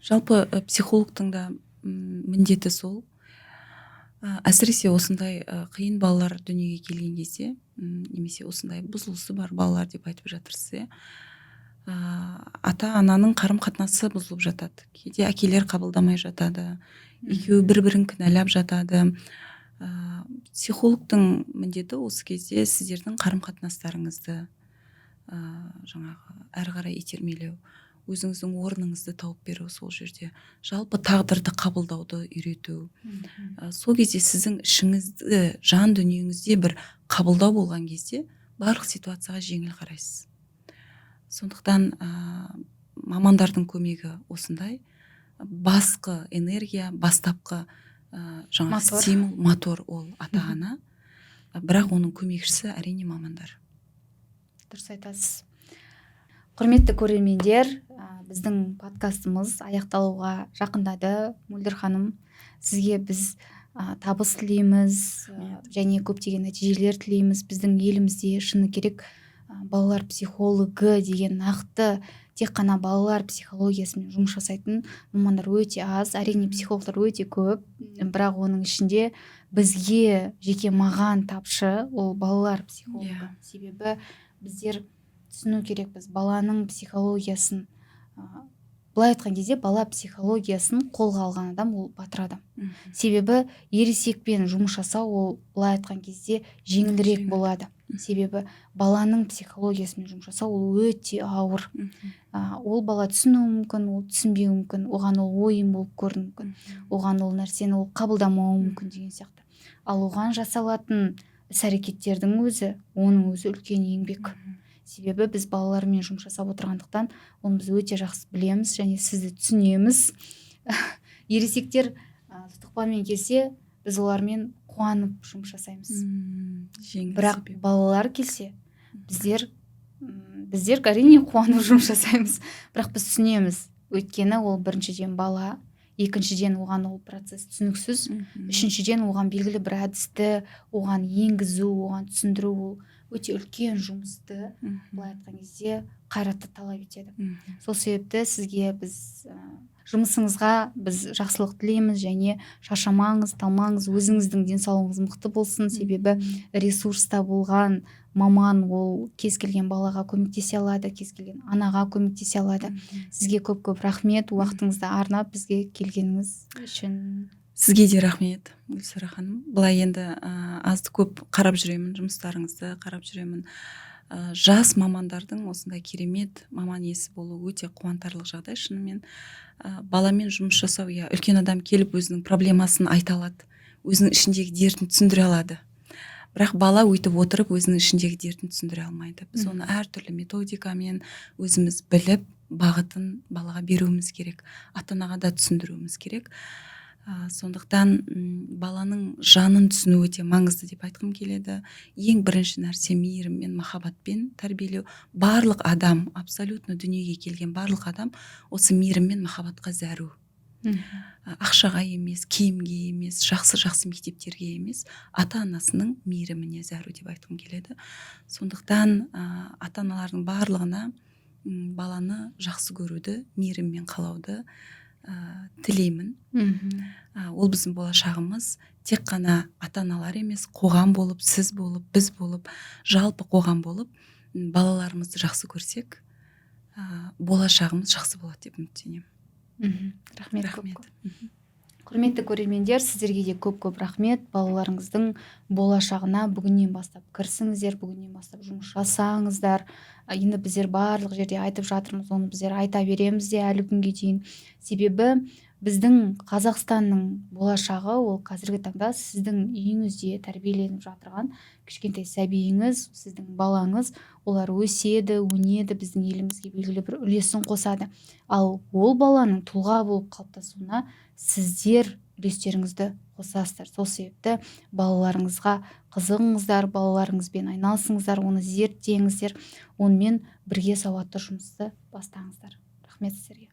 Жалпы психологтың да міндеті сол. Әсіресе осындай қиын балалар дүниеге келген кезде немесе осындай бұзылысы бар балалар деп айтып жатырсыз, иә, ата ананың қарым қатынасы бұзылып жатады, кейде әкелер қабылдамай жатады, екеуі бір бірін кінәлап жатады. Психологтың міндеті осы кезде сіздердің қарым қатынастарыңызды жаңағы әрі қарай итермелеу, өзіңіздің орныңызды тауып беру, сол жерде жалпы тағдырды қабылдауды үйрету. Сол кезде сіздің ішіңізді, жан дүниеңізде бір қабылдау болған кезде Барлық ситуацияға жеңіл қарайсыз. Сондықтан мамандардың көмегі осындай басқы энергия, бастапқы жаңағы Мотор. стимул, мотор ол ата ана бірақ оның көмекшісі, әрине, мамандар. Дұрыс айтасыз. Құрметті көрермендер, біздің подкастымыз аяқталуға жақындады. Мөлдір ханым, сізге біз табыс тілейміз және көптеген нәтижелер тілейміз. Біздің елімізде, шыны керек, балалар психологы деген нақты, тек қана балалар психологиясымен жұмыс жасайтын мамандар өте аз. Әрине, психологтар өте көп, бірақ оның ішінде бізге, жеке маған тапшы ол балалар психологы. Себебі біздер түсіну керекпіз баланың психологиясын. Былай айтқан кезде, бала психологиясын қолға алған адам ол батыр адам. Себебі ересекпен жұмыс жасау ол, былай айтқан кезде, жеңілірек Жеңіл. болады. Себебі баланың психологиясымен жұмыс жасау ол өте ауыр. Ол бала түсінуі мүмкін, ол түсінбеуі мүмкін, оған ол ойын болып көрінуі мүмкін, оған ол нәрсені ол қабылдамауы мүмкін деген сияқты. Ал оған жасалатын іс әрекеттердің өзі, оның өзі үлкен еңбек. Себебі біз балалармен жұмыс жасап отырғандықтан, оны біз өте жақсы білеміз және сізді түсінеміз. Ересектер тұтықпамен келсе, біз олармен қуанып жұмыс жасаймыз. Жеңіл Бірақ себебі. балалар келсе, біздер әрине қуанып жұмыс жасаймыз, бірақ біз түсінеміз, өйткені ол, біріншіден, бала, екіншіден, оған ол процесс түсініксіз, үшіншіден, оған белгілі бір әдісті оған енгізу, оған түсіндіру ол өте үлкен жұмысты, былай айтқан кезде, қайратты талап етеді. Сол себепті сізге біз жұмысыңызға біз жақсылық тілейміз және шаршамаңыз, талмаңыз, өзіңіздің денсаулығыңыз мықты болсын. Себебі ресурста болған маман ол кез келген балаға көмектесе алады, кез келген анаға көмектесе алады. Сізге көп көп рахмет уақытыңызды арнап бізге келгеніңіз үшін. Сізге де рахмет, Гүлсара ханым. Былай енді азды көп қарап жүремін, жұмыстарыңызды қарап жүремін. Жас мамандардың осындай керемет маман иесі болуы өте қуантарлық жағдай шынымен. Баламен жұмыс жасау, иә, үлкен адам келіп өзінің проблемасын айта алады, өзінің ішіндегі дертін түсіндіре алады, бірақ бала өйтіп отырып өзінің ішіндегі дертін түсіндіре алмайды. Біз оны әртүрлі методикамен өзіміз біліп, бағытын балаға беруіміз керек, ата анаға да түсіндіруіміз керек. Сондықтан баланың жанын түсіну өте маңызды деп айтқым келеді. Ең бірінші нәрсе — мейірім мен махаббатпен тәрбиелеу. Барлық адам, абсолютно дүниеге келген барлық адам осы мейірім мен махаббатқа зәру. Ақшаға емес, киімге емес, жақсы жақсы мектептерге емес, ата анасының мейіріміне зәру деп айтқым келеді. Сондықтан ата аналардың барлығына баланы жақсы көруді, мейіріммен қалауды тілеймін. Ол біздің болашағымыз. Тек қана ата аналар емес, қоғам болып, сіз болып, біз болып, жалпы қоғам болып балаларымызды жақсы көрсек, болашағымыз жақсы болады деп үміттенемін. Рахмет көп Рахмет. көп. Құрметті көрермендер, сіздерге де көп көп рахмет. Балаларыңыздың болашағына бүгіннен бастап кірісіңіздер, бүгіннен бастап жұмыс жасаңыздар. Енді біздер барлық жерде айтып жатырмыз, оны біздер айта береміз де әлі күнге дейін. Себебі біздің Қазақстанның болашағы ол қазіргі таңда сіздің үйіңізде тәрбиеленіп жатырған кішкентай сәбиіңіз, сіздің балаңыз. Олар өседі, өнеді, біздің елімізге белгілі бір үлесін қосады. Ал ол баланың тұлға болып қалыптасуына сіздер үлестеріңізді қосасыздар. Сол себепті балаларыңызға қызығыңыздар, балаларыңызбен айналысыңыздар, оны зерттеңіздер, онымен бірге сауатты жұмысты бастаңыздар. Рахмет сіздерге.